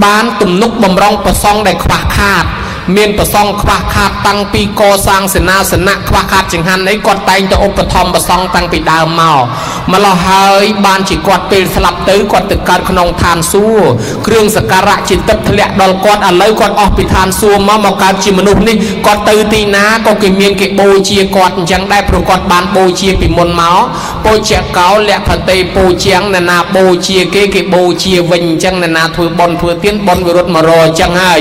បានទំនុកបំរុងប្រសង់ដែលខ្វះខាតមានប្រសង់ខ្វះខាតតាំងពីកសាងសេនាសនៈខ្វះខាតចង្ហាន់អីគាត់តែងតែឧបត្ថម្ភប្រសង់តាំងពីដើមមកម្លោះហើយបានជាគាត់ពេលស្លាប់ទៅគាត់ទៅកើតក្នុងឋានសួគ៌គ្រឿងសក្ការៈជាទឹកធ្លាក់ដល់គាត់ឥឡូវគាត់អស់ពីឋានសួគ៌មកកើតជាមនុស្សនេះគាត់ទៅទីណាក៏គេមានគេបូជាគាត់អញ្ចឹងដែរព្រោះគាត់បានបូជាពីមុនមកពោជាកោលៈភតេពូជាងអ្នកណាបូជាគេគេបូជាវិញអញ្ចឹងអ្នកណាធ្វើបុណ្យធ្វើទានបុណ្យវារត់មករអញ្ចឹងហើយ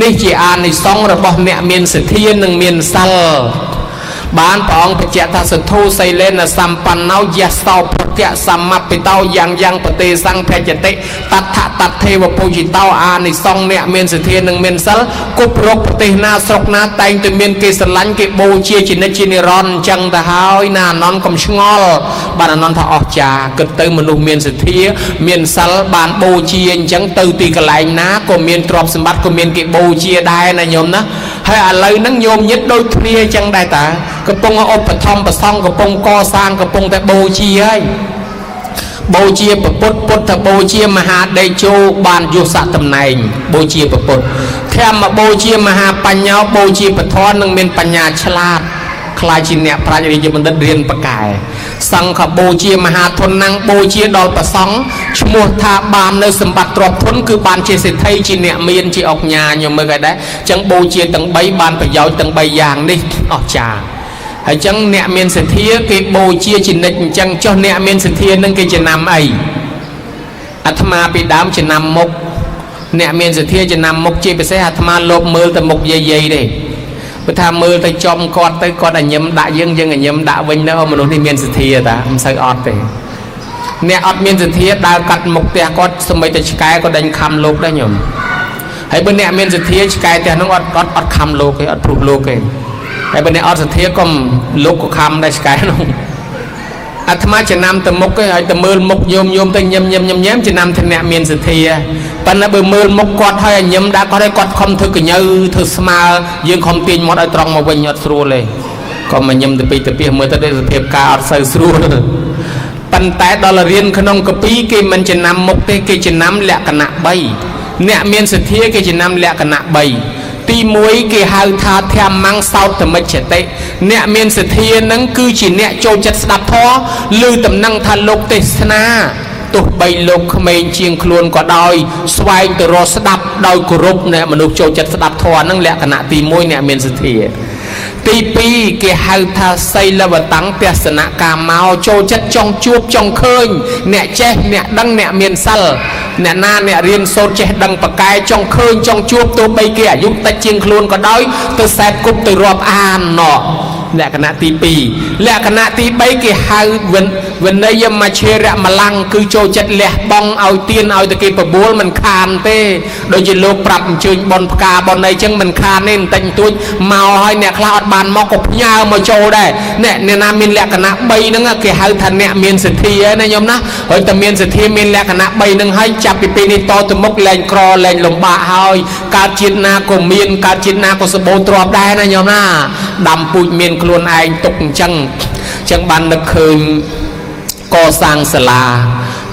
នេះជាអានិសង្សរបស់អ្នកមានសទ្ធានិងមានសិលបានព្រះអង្គបញ្ជាក់ថាសទ្ធុសីលេនសម្បណ្ណោយសោភគៈសមបិតោយ៉ាងយ៉ាងបទេសង្ភចតិតថតថេវពុជិតោអានិសង្សអ្នកមានសទ្ធានិងមានសិលគប់រកប្រទេសណាស្រុកណាតែងតែមានគេស្រឡាញ់គេបូជាជានិច្ចជានិរន្តរ៍អញ្ចឹងទៅហើយណាអានន្ទកុំឆ្ងល់បានអានន្ទថាអស្ចារ្យគិតទៅមនុស្សមានសទ្ធាមានសិលបានបូជាអញ្ចឹងទៅទីកន្លែងណាក៏មានទ្រព្យសម្បត្តិក៏មានគេបូជាដែរណាញោមណាហើយឥឡូវហ្នឹងញោមញាតដូចគ្នាអញ្ចឹងដែរតាកំពុងឧបត្ថម្ភប្រសង់កំពុងកសាងកំពុងតែបូជាហើយបូជាពុទ្ធពុទ្ធបូជាមហាដេជោបានយុស័កតំណែងបូជាពុទ្ធធម្មបូជាមហាបញ្ញោបូជាពធនឹងមានបញ្ញាឆ្លាតខ្លាចជាអ្នកប្រាជ្ញរាជបណ្ឌិតរៀនបកែសង្ឃបូជាមហាធនណាំងបូជាដល់ប្រសង់ឈ្មោះថាបាននៅសម្បត្តិទ្រព្យធនគឺបានជាសេដ្ឋីជាអ្នកមានជាអុកញ៉ាញោមមើលគេដែរអញ្ចឹងបូជាទាំង3បានប្រយោជន៍ទាំង3យ៉ាងនេះអស្ចារ្យហើយចឹងអ្នកមានសទ្ធាគេបូជាជានិច្ចអញ្ចឹងចុះអ្នកមានសទ្ធានឹងគេចំណាំអីអាត្មាពីដើមចំណាំមុខអ្នកមានសទ្ធាចំណាំមុខជាពិសេសអាត្មាលោភមើលតែមុខយាយៗទេព្រោះថាមើលទៅចំគាត់ទៅគាត់ឲ្យញឹមដាក់យើងយើងឲ្យញឹមដាក់វិញទៅមនុស្សនេះមានសទ្ធាតាមិនសូវអត់ទេអ្នកអត់មានសទ្ធាដើរកាត់មុខផ្ទះគាត់សម្បីតែឆ្កែក៏ដេញខំលោកដែរញោមហើយបើអ្នកមានសទ្ធាឆ្កែផ្ទះនោះអត់អត់អត់ខំលោកទេអត់ព្រុសលោកទេហើយបើអ្នកអត់សទ្ធាក៏លោកក៏ខំដែរឆ្កែនោះអាត្មាចំណាំទៅមុខឯងឲ្យទៅមើលមុខញោមញោមទៅញឹមញឹមញឹមញែមចំណាំថាអ្នកមានសទ្ធាប៉ុន្តែបើមើលមុខគាត់ហើយឲ្យញឹមដាក់គាត់ឲ្យគាត់ខំធ្វើកញើធ្វើស្មើយើងខំទាញមាត់ឲ្យត្រង់មកវិញអត់ស្រួលទេក៏មកញឹមទៅពីទៅពីមើលទៅដូចសភាពការអត់សូវស្រួលប៉ុន្តែដល់រៀនក្នុងកពីគេមិនចំណាំមុខទេគេចំណាំលក្ខណៈ3អ្នកមានសទ្ធាគេចំណាំលក្ខណៈ3ទី1គេហៅថាធម្មំសោតមិច្ចតិអ្នកមានសទ្ធានឹងគឺជាអ្នកចូលចិត្តស្ដាប់ធម៌ឬតំណឹងថាលោកទេសនាទោះបីលោកក្មេងជាងខ្លួនក៏ដោយស្វែងទៅរកស្ដាប់ដោយគោរពអ្នកមនុស្សចូលចិត្តស្ដាប់ធម៌នឹងលក្ខណៈទី1អ្នកមានសទ្ធាទី2គេហៅថាសីលវតាំងទស្សនកាមោចូលចិត្តចង់ជួបចង់ឃើញអ្នកចេះអ្នកដឹងអ្នកមានសិលអ្នកណាអ្នករៀនសូត្រចេះដឹងប្រកែចង់ឃើញចង់ជួបទោះបីគេអាយុតិចជាងខ្លួនក៏ដោយទៅសែបគប់ទៅរាប់អានណោះលក្ខណៈទី2លក្ខណៈទី3គេហៅវិន័យមច្ឆេរមលាំងគឺចូលចិត្តលះបង់ឲ្យទៀនឲ្យតែគេបបួលមិនខានទេដូចជាលោកប្រាប់អញ្ជើញបនផ្កាបនអីចឹងមិនខានទេបន្តិចបន្តួចមកឲ្យអ្នកខ្លះអត់បានមកក៏ផ្ញើមកចូលដែរអ្នកណាមានលក្ខណៈ3ហ្នឹងគេហៅថាអ្នកមានសទ្ធាណាញោមណាហើយតែមានសទ្ធាមានលក្ខណៈ3ហ្នឹងហើយចាប់ពីពេលនេះតទៅមុខលែងក្រលែងលំបាកហើយកើតជាតិណាក៏មានកើតជាតិណាក៏សម្បូរទ្រព្យដែរណាញោមណាដាំពូជមានខ្លួនឯងទុកអញ្ចឹងចឹងបាននឹកឃើញកសាងសាលា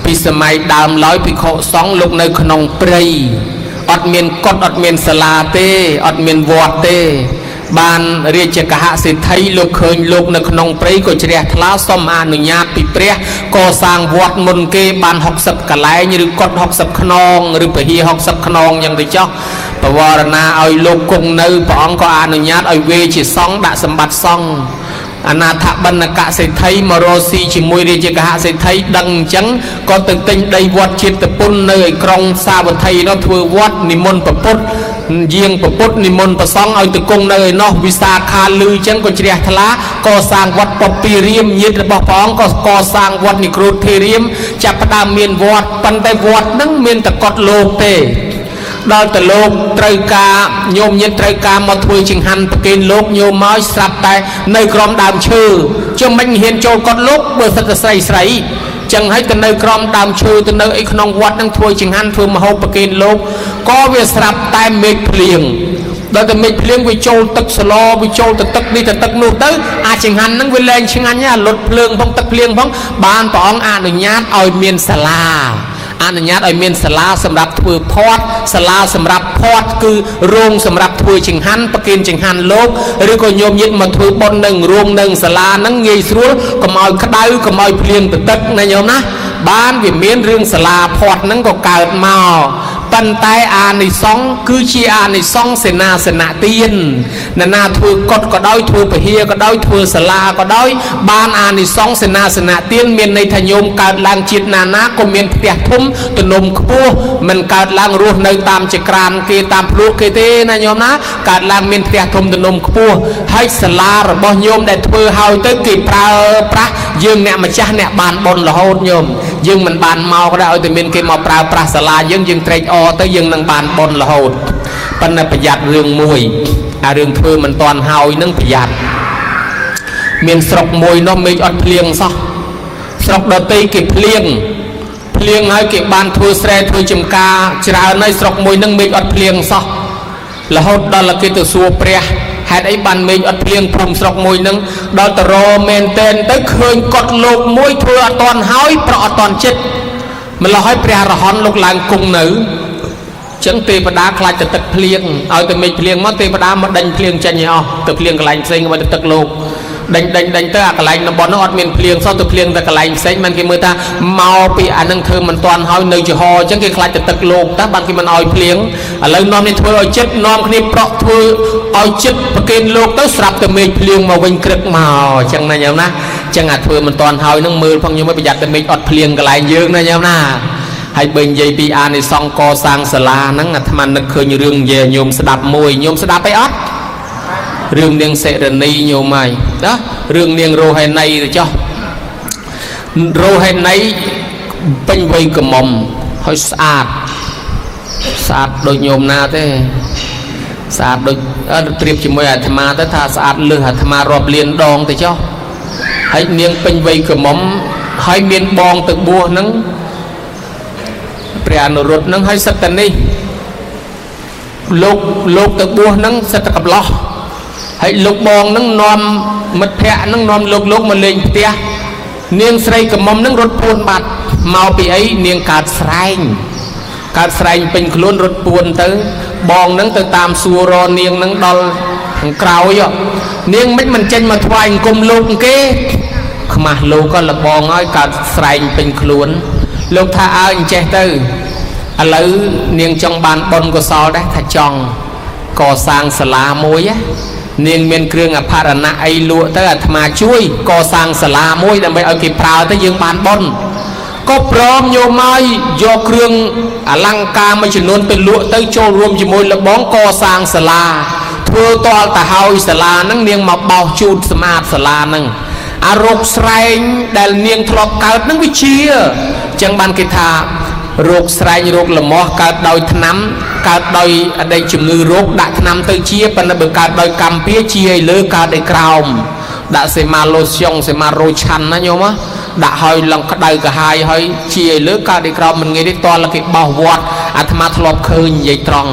ពីសម័យដើមឡើយភិក្ខុសង្ឃលោកនៅក្នុងព្រៃអត់មានកុដអត់មានសាលាទេអត់មានវត្តទេ បានរាជកហសេដ្ឋីលោកឃើញលោកនៅក្នុងព្រៃក៏ជ្រះថ្លាសុំអនុញ្ញាតពីព្រះកសាងវត្តមុនគេបាន60កន្លែងឬកុដ60ខ្នងឬពហិ60ខ្នងយ៉ាងទៅចោះបវរណាឲ្យលោកគង់នៅព្រះអង្គក៏អនុញ្ញាតឲ្យវេជាសង្ឃដាក់សម្បត្តិសង្ឃអនាថបណ្ឌកសេដ្ឋីមករកស៊ីជាមួយរាជកហសេដ្ឋីដឹងអញ្ចឹងក៏ទៅទិញដីវត្តជាតិពុននៅឯក្រុងសាវត្ថីនោះធ្វើវត្តនិមន្តពុទ្ធយាងពុទ្ធនិមន្តប្រសង់ឲ្យទៅគង់នៅឯនោះវិសាខាលឺអញ្ចឹងក៏ជ្រះថ្លាកសាងវត្តពពីរាមញាតិរបស់ព្រះអង្គក៏កសាងវត្តនិក្រូធិរាមចាប់ផ្ដើមមានវត្តប៉ុន្តែវត្តហ្នឹងមានតែកត់លោកទេដល់ទៅលោកត្រូវការញោមញាតត្រូវការមកធ្វើចង្ហាន់ប្រគេនលោកញោមមកស្រាប់តែនៅក្រោមដើមឈើជុំមិនហ៊ានចូលកត់លោកបើសិតតែស្រីស្រីចឹងហើយទៅនៅក្រោមដើមឈើទៅនៅអីក្នុងវត្តនឹងធ្វើចង្ហាន់ធ្វើមហូបប្រគេនលោកក៏វាស្រាប់តែមេឃភ្លៀងដល់តែមេឃភ្លៀងវាចូលទឹកសឡវាចូលទៅទឹកនេះទៅទឹកនោះទៅអាចចង្ហាន់ហ្នឹងវាលែងឆ្ងាញ់អាលុតភ្លើងផងទឹកភ្លៀងផងបានព្រះអង្គអនុញ្ញាតឲ្យមានសាលាអនុញ្ញាតឲ្យមានសាលាសម្រាប់ធ្វើផាត់សាលាសម្រាប់ផាត់គឺរោងសម្រាប់ធ្វើចង្ហាន់ប្រគេនចង្ហាន់លោកឬក៏ញោមញាតិមកធ្វើបុណ្យនឹងរោងនឹងសាលាហ្នឹងងាយស្រួលកុំឲ្យក្តៅកុំឲ្យភ្លៀងទៅទឹកណាញោមណាបានវាមានរឿងសាលាផាត់ហ្នឹងក៏កើតមកប៉ុន្តែអានិសង្ឃគឺជាអានិសង្ឃសេនាសនៈទាននរណាធ្វើកុដក៏ដោយធ្វើពហិក៏ដោយធ្វើសាលាក៏ដោយបានអានិសង្ឃសេនាសនៈទានមានន័យថាញោមកើតឡើងជាតិណាណាក៏មានផ្ទះធំទំនំខ្ពស់មិនកើតឡើងរស់នៅតាមចក្រានគេតាមភ្លក់គេទេណាញោមណាកើតឡើងមានផ្ទះធំទំនំខ្ពស់ហើយសាលារបស់ញោមដែលធ្វើហើយទៅគេប្រើប្រាស់យើងអ្នកម្ចាស់អ្នកបានបុណ្យរហូតញោមយើងមិនបានមកក៏ដោយឲ្យតែមានគេមកប្រើប្រាស់សាលាយើងយើងត្រេកអរទៅយើងនឹងបានបុណ្យរហូតប៉ុន្តែប្រយ័ត្នរឿងមួយអារឿងធ្វើមិនតាន់ហើយនឹងប្រយ័ត្នមានស្រុកមួយនោះមេឃអត់ភ្លៀងសោះស្រុកដទៃគេភ្លៀងភ្លៀងហើយគេបានធ្វើស្រែធ្វើចំការច្រើនហើយស្រុកមួយនឹងមេឃអត់ភ្លៀងសោះរហូតដល់គេទៅសួរព្រះហេតុអីបានមេឃអត់ភ្លៀងភូមិស្រុកមួយនឹងដល់តរមែនតែនទៅឃើញកត់លោកមួយធ្វើអត់តាន់ហើយប្រក់អត់តាន់ចិត្តម្ល៉េះហើយព្រះរហន្តលោកឡើងគង់នៅចឹងទេវតាខ្លាចទៅទឹកភ្លៀងឲ្យទៅមេឃភ្លៀងមកទេវតាមកដេញភ្លៀងចេញឲ្យអស់ទៅភ្លៀងកន្លែងផ្សេងមកទៅទឹកលោកដេញដេញដេញទៅអាកន្លែងតំបន់នោះអត់មានភ្លៀងសោះទៅភ្លៀងតែកន្លែងផ្សេងបានគេមើលថាមកពីអានឹងធ្វើមិនតាន់ហើយនៅចំហអញ្ចឹងគេខ្លាចទៅទឹកលោកតាបានគេមិនឲ្យភ្លៀងឥឡូវនាំនេះធ្វើឲ្យចិត្តនាំគ្នាប្រក់ធ្វើឲ្យចិត្តប្រគេនលោកទៅស្រាប់តែមេឃភ្លៀងមកវិញក្រឹកមកអញ្ចឹងណាញោមណាអញ្ចឹងអាធ្វើមិនតាន់ហើយនឹងមើលផងញោមឲ្យប្រយ័ត្នតែមេឃអត់ភ្លៀងកន្លែងយើងណាញោមណាហើយបើនិយាយពីអានិសង្ឃកសាងសាលាហ្នឹងអាត្មានឹកឃើញរឿងនិយាយញោមស្ដាប់មួយញោមស្ដាប់អីអត់រឿងនាងសិរនីញោមហើយណារឿងនាងរោហិនីទៅចុះរោហិនីពេញវ័យក្រមុំហើយស្អាតស្អាតដូចញោមណាទេស្អាតដូចប្រៀបជាមួយអាត្មាទៅថាស្អាតលើសអាត្មារាប់លានដងទៅចុះហើយនាងពេញវ័យក្រមុំហើយមានបងទៅបួសហ្នឹងព្រះអនុរុទ្ធហ្នឹងហើយសិតតែនេះលោកទៅបួសហ្នឹងសិតតែកំឡោះហើយលោកបងហ្នឹងនាំមិត្តភ័ក្ដិហ្នឹងនាំលោកមកលេងផ្ទះនាងស្រីក្រមុំហ្នឹងរត់ពួនបាត់មកពីអីនាងកើតស្រែងកើតស្រែងពេញខ្លួនរត់ពួនទៅបងហ្នឹងទៅតាមសួររនាងហ្នឹងដល់ខាងក្រោយនាងមិនចេញមកថ្វាយអង្គមលោកគេខ្មាស់លោកក៏លបងហើយកើតស្រែងពេញខ្លួនលោកថាអើអញ្ចេះទៅឥឡូវនាងចង់បានបុណ្យកុសលដែរថាចង់កសាងសាលាមួយនាងមានគ្រឿងអភរណៈអីលក់ទៅអាត្មាជួយកសាងសាលាមួយដើម្បីឲ្យគេប្រើទៅយើងបានបុណ្យក៏ព្រមញោមឲ្យយកគ្រឿងអលង្ការមួយចំនួនទៅលក់ទៅចូលរួមជាមួយលបងកសាងសាលាធ្វើតលទៅហើយសាលាហ្នឹងនាងមកបោសជូតសម្អាតសាលាហ្នឹងអារោគស្រែងដែលនាងធ្លាប់កើតហ្នឹងវាជាអញ្ចឹងបានគេថារោគស្រែងរោគលមាស់កើតដោយថ្នាំកើតដោយអតីតជំងឺរោគដាក់ថ្នាំទៅជាប៉ុន្តែបើកើតដោយកម្មពៀជាឲ្យលើកើតដោយក្រោមដាក់សេម៉ាឡូស្យុងសេម៉ារ៉ូឆាន់ណាញោមដាក់ឲ្យឡើងក្តៅកាហាយហើយជាឲ្យលើកើតដោយក្រោមមិនងាយទេតលគេបោសវត្តអាត្មាធ្លាប់ឃើញនិយាយត្រង់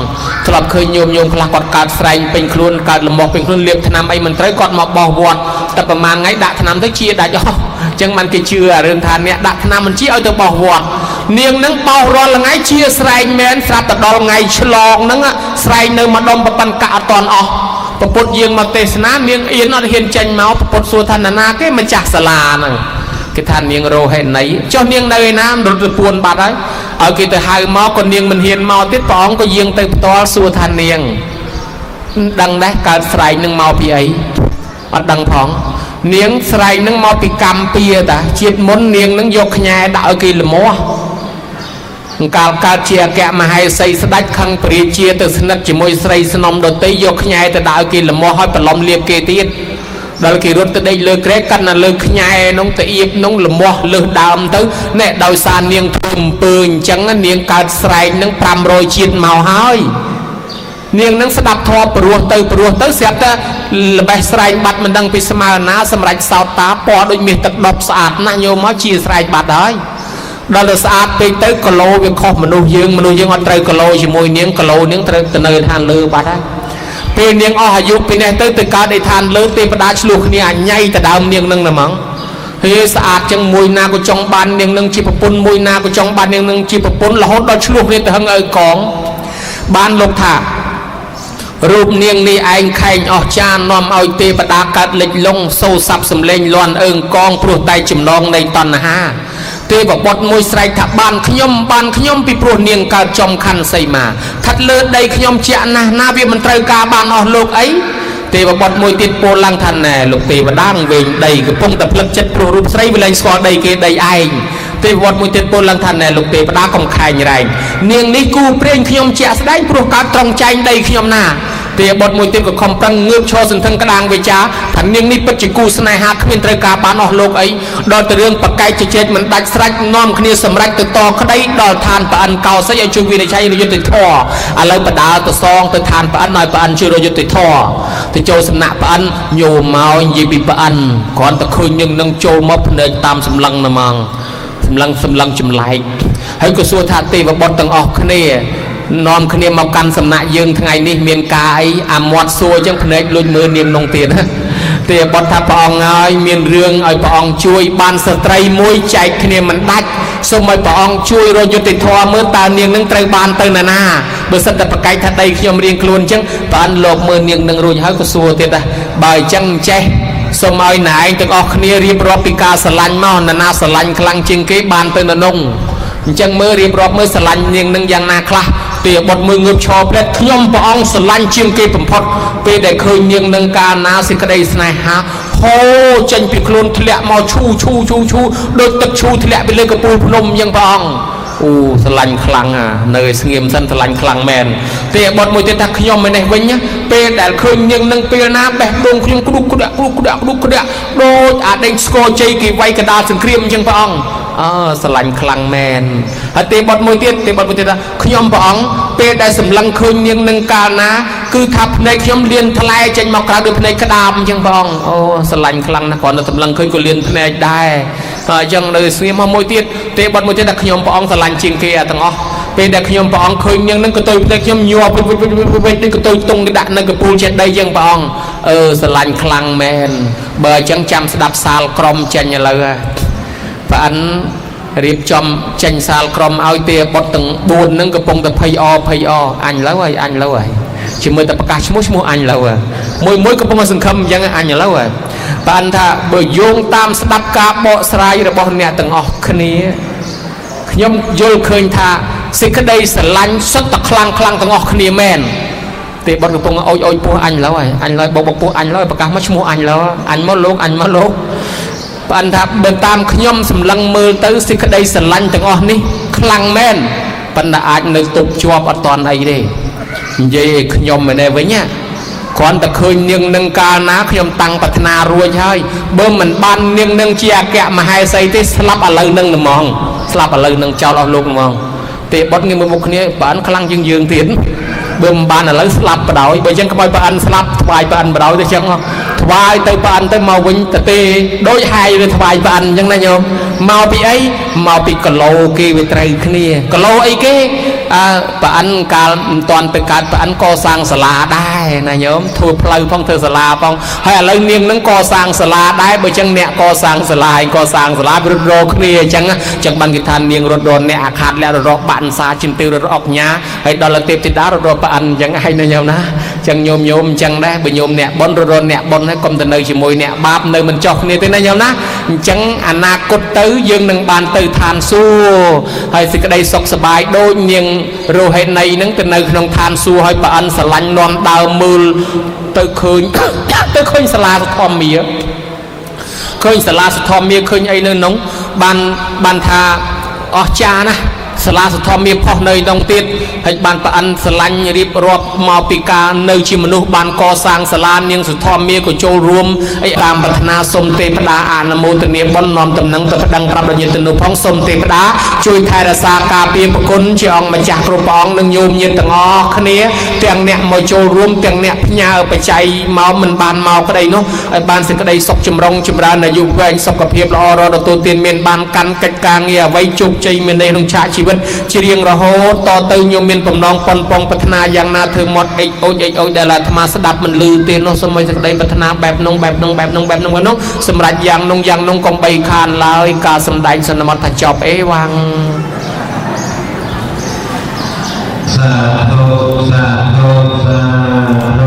ធ្លាប់ឃើញញោមញោមខ្លះគាត់កើតស្រែងពេញខ្លួនកើតលមាស់ពេញខ្លួនលាបថ្នាំអីមិនត្រូវគាត់មកបោសវត្តតែប្រហែលថ្ងៃដាក់ថ្នាំទៅជាដាច់អស់អញ្ចឹងបានគេជឿអារឿងថាអ្នកដាក់ថ្នាំមិនជាឲ្យទៅបោសវត្តនាងនឹងបោសរាល់ថ្ងៃជាស្រែងមែនស្រាប់តែដល់ថ្ងៃឆ្លងហ្នឹងស្រែងនៅម្ដុំប្រប៉ិនកាក់អត់តន់អស់ ព្រះពុទ្ធយាងមកទេសនានាងអៀនអត់ហ៊ានចេញមកព្រះពុទ្ធសួរថាណានាគេម្ចាស់សាលាហ្នឹងគេថានាងរោហិនីចុះនាងនៅឯណារត់ទៅពួនបាត់ហើយឲ្យគេទៅហៅមកក៏នាងមិនហ៊ានមកទៀតព្រះអង្គក៏យាងទៅផ្ទាល់សួរថានាងដឹងដែរកើតស្រែកនឹងមកពីអីអត់ដឹងផងនាងស្រែកនឹងមកពីកម្មពៀតាជាតិមុននាងនឹងយកខ្ញែដាក់ឲ្យគេលមាស់កាលកើតជាអគ្គមហេសីស្ដេចខឹងព្រះរាជាទៅស្និទ្ធជាមួយស្រីស្នំដតីយកខ្ញែទៅដាក់ឲ្យគេលមាស់ឲ្យប្រឡំលៀបគេទៀតដល់គេរត់ទៅដេកលើក្រែកាន់តែលើខ្ញែនោះទៅអៀបនោះលមាស់លើសដើមទៅណែដោយសារនាងធ្វើអំពើអញ្ចឹងនាងកើតស្រែកនឹង500ជាតិមកហើយនាងនឹងស្ដាប់ធម៌ព្រោះទៅព្រោះទៅស្រាប់តែល្បេះស្រែកបាត់មិនដឹងពីស្មើណាសម្រាប់សោតតាពណ៌ដូចមាសទឹកដប់ស្អាតណាស់ញោមមកជាស្រែកបាត់ហើយដល់ទៅស្អាតពេកទៅគីឡូវាខុសមនុស្សយើងមនុស្សយើងអត់ត្រូវគីឡូជាមួយនាងគីឡូនាងត្រូវទៅនៅឋានលើបាត់ហើយពេលនាងអស់អាយុពីនេះទៅទៅកើតឯឋានលើទេវតាឆ្លោះគ្នាអញៃទៅដើមនាងនឹងតែហ្មងហេស្អាតចឹងមួយណាក៏ចង់បាននាងនឹងជាប្រពន្ធមួយណាក៏ចង់បាននាងនឹងជាប្រពន្ធរហូតដល់ឆ្លោះគ្នាទៅហឹងឪកងបានលោកថារូបនាងនេះឯងខែងអស់ចានាំឲ្យទេវតាកើតលិចលង់សូរស័ព្ទសំលេងលន់អើងកងព្រោះតែចំណងនៃតណ្ហាទេវបុត្រមួយស្រែកថាបានខ្ញុំបានខ្ញុំពីព្រោះនាងកើតចំខណ្ឌសីមាស្ថិតលើដីខ្ញុំជាក់ណាស់ណាវាមិនត្រូវការបានអស់លោកអីទេវបុត្រមួយទៀតពោលឡើងថាណែលោកទេវតាវែងដីកំពុងតែផ្លឹកចិត្តព្រោះរូបស្រីវាលែងស្គាល់ដីគេដីឯងទេវបុត្រមួយទៀតពោលឡើងថាណែលោកទេវតាកុំខែងរែងនាងនេះគូព្រេងខ្ញុំជាក់ស្ដែងព្រោះកើតត្រង់ចែងដីខ្ញុំណាទេបុត្រមួយទៀតក៏ខំប្រឹងងើបឈរសន្ធឹងក្តាងវិចាថានាងនេះពិតជាគូស្នេហាគ្មានត្រូវការបានអស់លោកអីដល់ទៅរឿងប្រកែកជជែកមិនដាច់ស្រេចនាំគ្នាសម្រេចទៅតក្តីដល់ឋានប្រអិនកោសីឲ្យជួយវិនិច្ឆ័យរយុទ្ធធរឥឡូវបដាទៅសងទៅឋានប្រអិនឲ្យប្រអិនជួយរយុទ្ធធរទៅចូលសំណាក់ប្រអិនញោមមកនិយាយពីប្រអិនគ្រាន់តែឃើញនាងនឹងចូលមកភ្នែកតាមសម្លឹងណាហ្មងសម្លឹងសម្លឹងចម្លែកហើយក៏សួរថាទេវបុត្រទាំងអស់គ្នានាំគ្នាមកកាន់សំណាក់យើងថ្ងៃនេះមានការអីអាមាត់សួរអញ្ចឹងភ្នែកលួចមើលនាងនងទៀតណាទេបុត្រថាព្រះអង្គហើយមានរឿងឲ្យព្រះអង្គជួយបានស្ត្រីមួយចែកគ្នាមិនដាច់សូមឲ្យព្រះអង្គជួយរកយុត្តិធម៌មើលតើនាងនឹងត្រូវបានទៅណាណាបើសិនតែប្រកែកថាដីខ្ញុំរៀងខ្លួនអញ្ចឹងព្រះអង្គលោកមើលនាងនឹងរួចហើយក៏សួរទៀតដែរបើអញ្ចឹងចេះសូមឲ្យណែឯងទាំងអស់គ្នារៀបរាប់ពីការស្រឡាញ់មកណាណាស្រឡាញ់ខ្លាំងជាងគេបានទៅនៅនងអញ្ចឹងមើលរៀបរាប់មើលស្រឡាញ់នាងនឹងយ៉ាងណាខ្លះទេបុត្រមើលងើបឈរផ្លែតខ្ញុំព្រះអង្គស្រឡាញ់ជាងគេបំផុតពេលដែលឃើញនាងនឹងកាលណាសេចក្តីស្នេហាហូរចេញពីខ្លួនធ្លាក់មកឈូឈូឈូឈូដូចទឹកឈូធ្លាក់ពីលើកំពូលភ្នំយ៉ាងព្រះអង្គអូស្រឡាញ់ខ្លាំងអានៅឲ្យស្ងៀមសិនស្រឡាញ់ខ្លាំងមែនទេបុត្រមួយទៀតថាខ្ញុំឯនេះវិញពេលដែលឃើញនាងនឹងពេលណាបេះដូងខ្ញុំក្រុកក្តាក់ក្រុកក្តាក់ក្រុកក្តាក់ដូចអាដេញស្គរជ័យគេវាយកដាលសង្គ្រាមអញ្ចឹងព្រះអង្គអើស្រឡាញ់ខ្លាំងមែនហើយទេបុត្រមួយទៀតទេបុត្រមួយទៀតថាខ្ញុំព្រះអង្គពេលដែលសម្លឹងឃើញនាងនឹងកាលណាគឺថាភ្នែកខ្ញុំលៀនថ្លែចេញមកក្រៅដូចភ្នែកក្តាមអញ្ចឹងព្រះអង្គអូស្រឡាញ់ខ្លាំងណាស់គ្រាន់តែសម្លឹងឃើញក៏លៀនភ្នែកដែរហើយអញ្ចឹងនៅស្ងៀមមកមួយទៀតទេបុត្រមួយទៀតថាខ្ញុំព្រះអង្គស្រឡាញ់ជាងគេអាទាំងអស់ពេលដែលខ្ញុំព្រះអង្គឃើញនាងនឹងក៏ទៅភ្នែកខ្ញុំញ័រវិចវិចវិចវិចដូចក៏ទៅតុងគេដាក់នៅកពូលចេតីអញ្ចឹងព្រះអង្គអឺស្រឡាញ់ខ្លាំងមែនបើអញ្ចឹងចាំស្ដាប់សាលក្រមចេញឥឡូវហើយព្រះអិនរៀបចំចេញសាលក្រមឲ្យទេបុត្រទាំង4នឹងកំពុងតែភ័យអភ័យអអញឡូវហើយអញឡូវហើយជាមួយតែប្រកាសឈ្មោះឈ្មោះអញឡូវហើយមួយមួយកំពុងតែសង្ឃឹមអញ្ចឹងអញឡូវហើយព្រះអិនថាបើយោងតាមស្ដាប់ការបកស្រាយរបស់អ្នកទាំងអស់គ្នាខ្ញុំយល់ឃើញថាសេចក្តីស្រឡាញ់សុទ្ធតែខ្លាំងខ្លាំងទាំងអស់គ្នាមែនទេបុត្រកំពុងអោចអោចពោះអញឡូវហើយអញឡូវបោកបោកពោះអញឡូវប្រកាសមកឈ្មោះអញឡូវអញមកលោកអញមកលោកព្រះអិនថាបើតាមខ្ញុំសម្លឹងមើលទៅសេចក្តីស្រឡាញ់ទាំងអស់នេះខ្លាំងមែនប៉ុន្តែអាចនៅទប់ជាប់អត់តាន់អីទេនិយាយឲ្យខ្ញុំឯនេះវិញណាគ្រាន់តែឃើញនាងនឹងកាលណាខ្ញុំតាំងប្រាថ្នារួចហើយបើមិនបាននាងនឹងជាអគ្គមហេសីទេស្លាប់ឥឡូវនឹងហ្មងស្លាប់ឥឡូវនឹងចោលអស់លោកហ្មងទេបុត្រងាកមើលមុខគ្នាព្រះអិនខ្លាំងជាងយើងទៀតបើមិនបានឥឡូវស្លាប់បដ ாய் បើអញ្ចឹងក្បោយព្រះអិនស្លាប់ថ្វាយព្រះអិនបដ ாய் ទៅអញ្ចឹងថ្វាយទៅព្រះអិនទៅមកវិញទៅទេដូចហាយឬថ្វាយព្រះអិនអញ្ចឹងណាញោមមកពីអីមកពីគីឡូគេវាត្រូវគ្នាគីឡូអីគេ អើប្រអិនកាលមិនតាន់ទៅកើតប្រអិនកសាងសាលាដែរណាញោមធ្វើផ្លូវផងធ្វើសាលាផងហើយឥឡូវនាងនឹងកសាងសាលាដែរបើចឹងអ្នកកសាងសាលាឯងកសាងសាលាវារត់រកគ្នាអញ្ចឹងចឹងបានគេថានាងរត់រកអ្នកអាខាតលះរត់រកបាក់សាចិនទីរត់រកអុកញ៉ាហើយដល់ទេពធីតារត់រកប្រអិនអញ្ចឹងឯងណាញោមណាចឹងញោមញោមអញ្ចឹងដែរបើញោមអ្នកបុណ្យរត់រកអ្នកបុណ្យហើយកុំទៅនៅជាមួយអ្នកបាបនៅមិនចោះគ្នាទេណាញោមណាអញ្ចឹងអនាគតទៅយើងនឹងបានទៅឋានសួគ៌ហើយសេចក្តីសុខសប្បាយដូចនាងរោហិនីនឹងទៅនៅក្នុងឋានសួគ៌ហើយប្រអិនស្រឡាញ់នាំដើមមើលទៅឃើញទៅឃើញសាលាធម្មាឃើញសាលាសធម្មាឃើញអីនៅក្នុងបានបានថាអស្ចារ្យណាស់សាលាសធម្មាផុសនៅក្នុងទៀតហើយបានប្រអិនស្រឡាញ់រៀបរាប់មកពីការនៅជាមនុស្សបានកសាងសាលានាងសុធម្មាក៏ចូលរួមអីតាមប្រាថ្នាសុំទេពតាអនុមោទនាបុណ្យនាំតំណឹងទៅប្តឹងប្រាប់ដល់ញាតិនុផងសុំទេពតាជួយថែរក្សាការពារប្រគុណជាអង្គម្ចាស់គ្រប់ព្រះអង្គនិងញោមញាតិទាំងអស់គ្នាទាំងអ្នកមកចូលរួមទាំងអ្នកផ្ញើបច្ច័យមកមិនបានមកក្តីនោះឲ្យបានសេចក្តីសុខចម្រុងចម្រើនអាយុវែងសុខភាពល្អរហូតទទួលទានមានបានកាន់កិច្ចការងារអ្វីជោគជ័យមានន័យក្នុងឆាកជីវិតជារៀងរហូតតទៅញោមមានបំណងប៉ុនប៉ងប្រាថ្នាយ៉ាងណាធ្វើមាត់អិចអូចអិចអូចដែលអាត្មាស្ដាប់មិនឮទេនោះសូមឲ្យសេចក្តីប្រាថ្នាបែបនោះបែបនោះបែបនោះបែបនោះបែបនោះសម្រាប់យ៉ាងនោះយ៉ាងនោះកុំបីខានឡើយការសម្ដែងសន្មតថាចប់អេវ៉ាង សាធុសាធុសាធុ។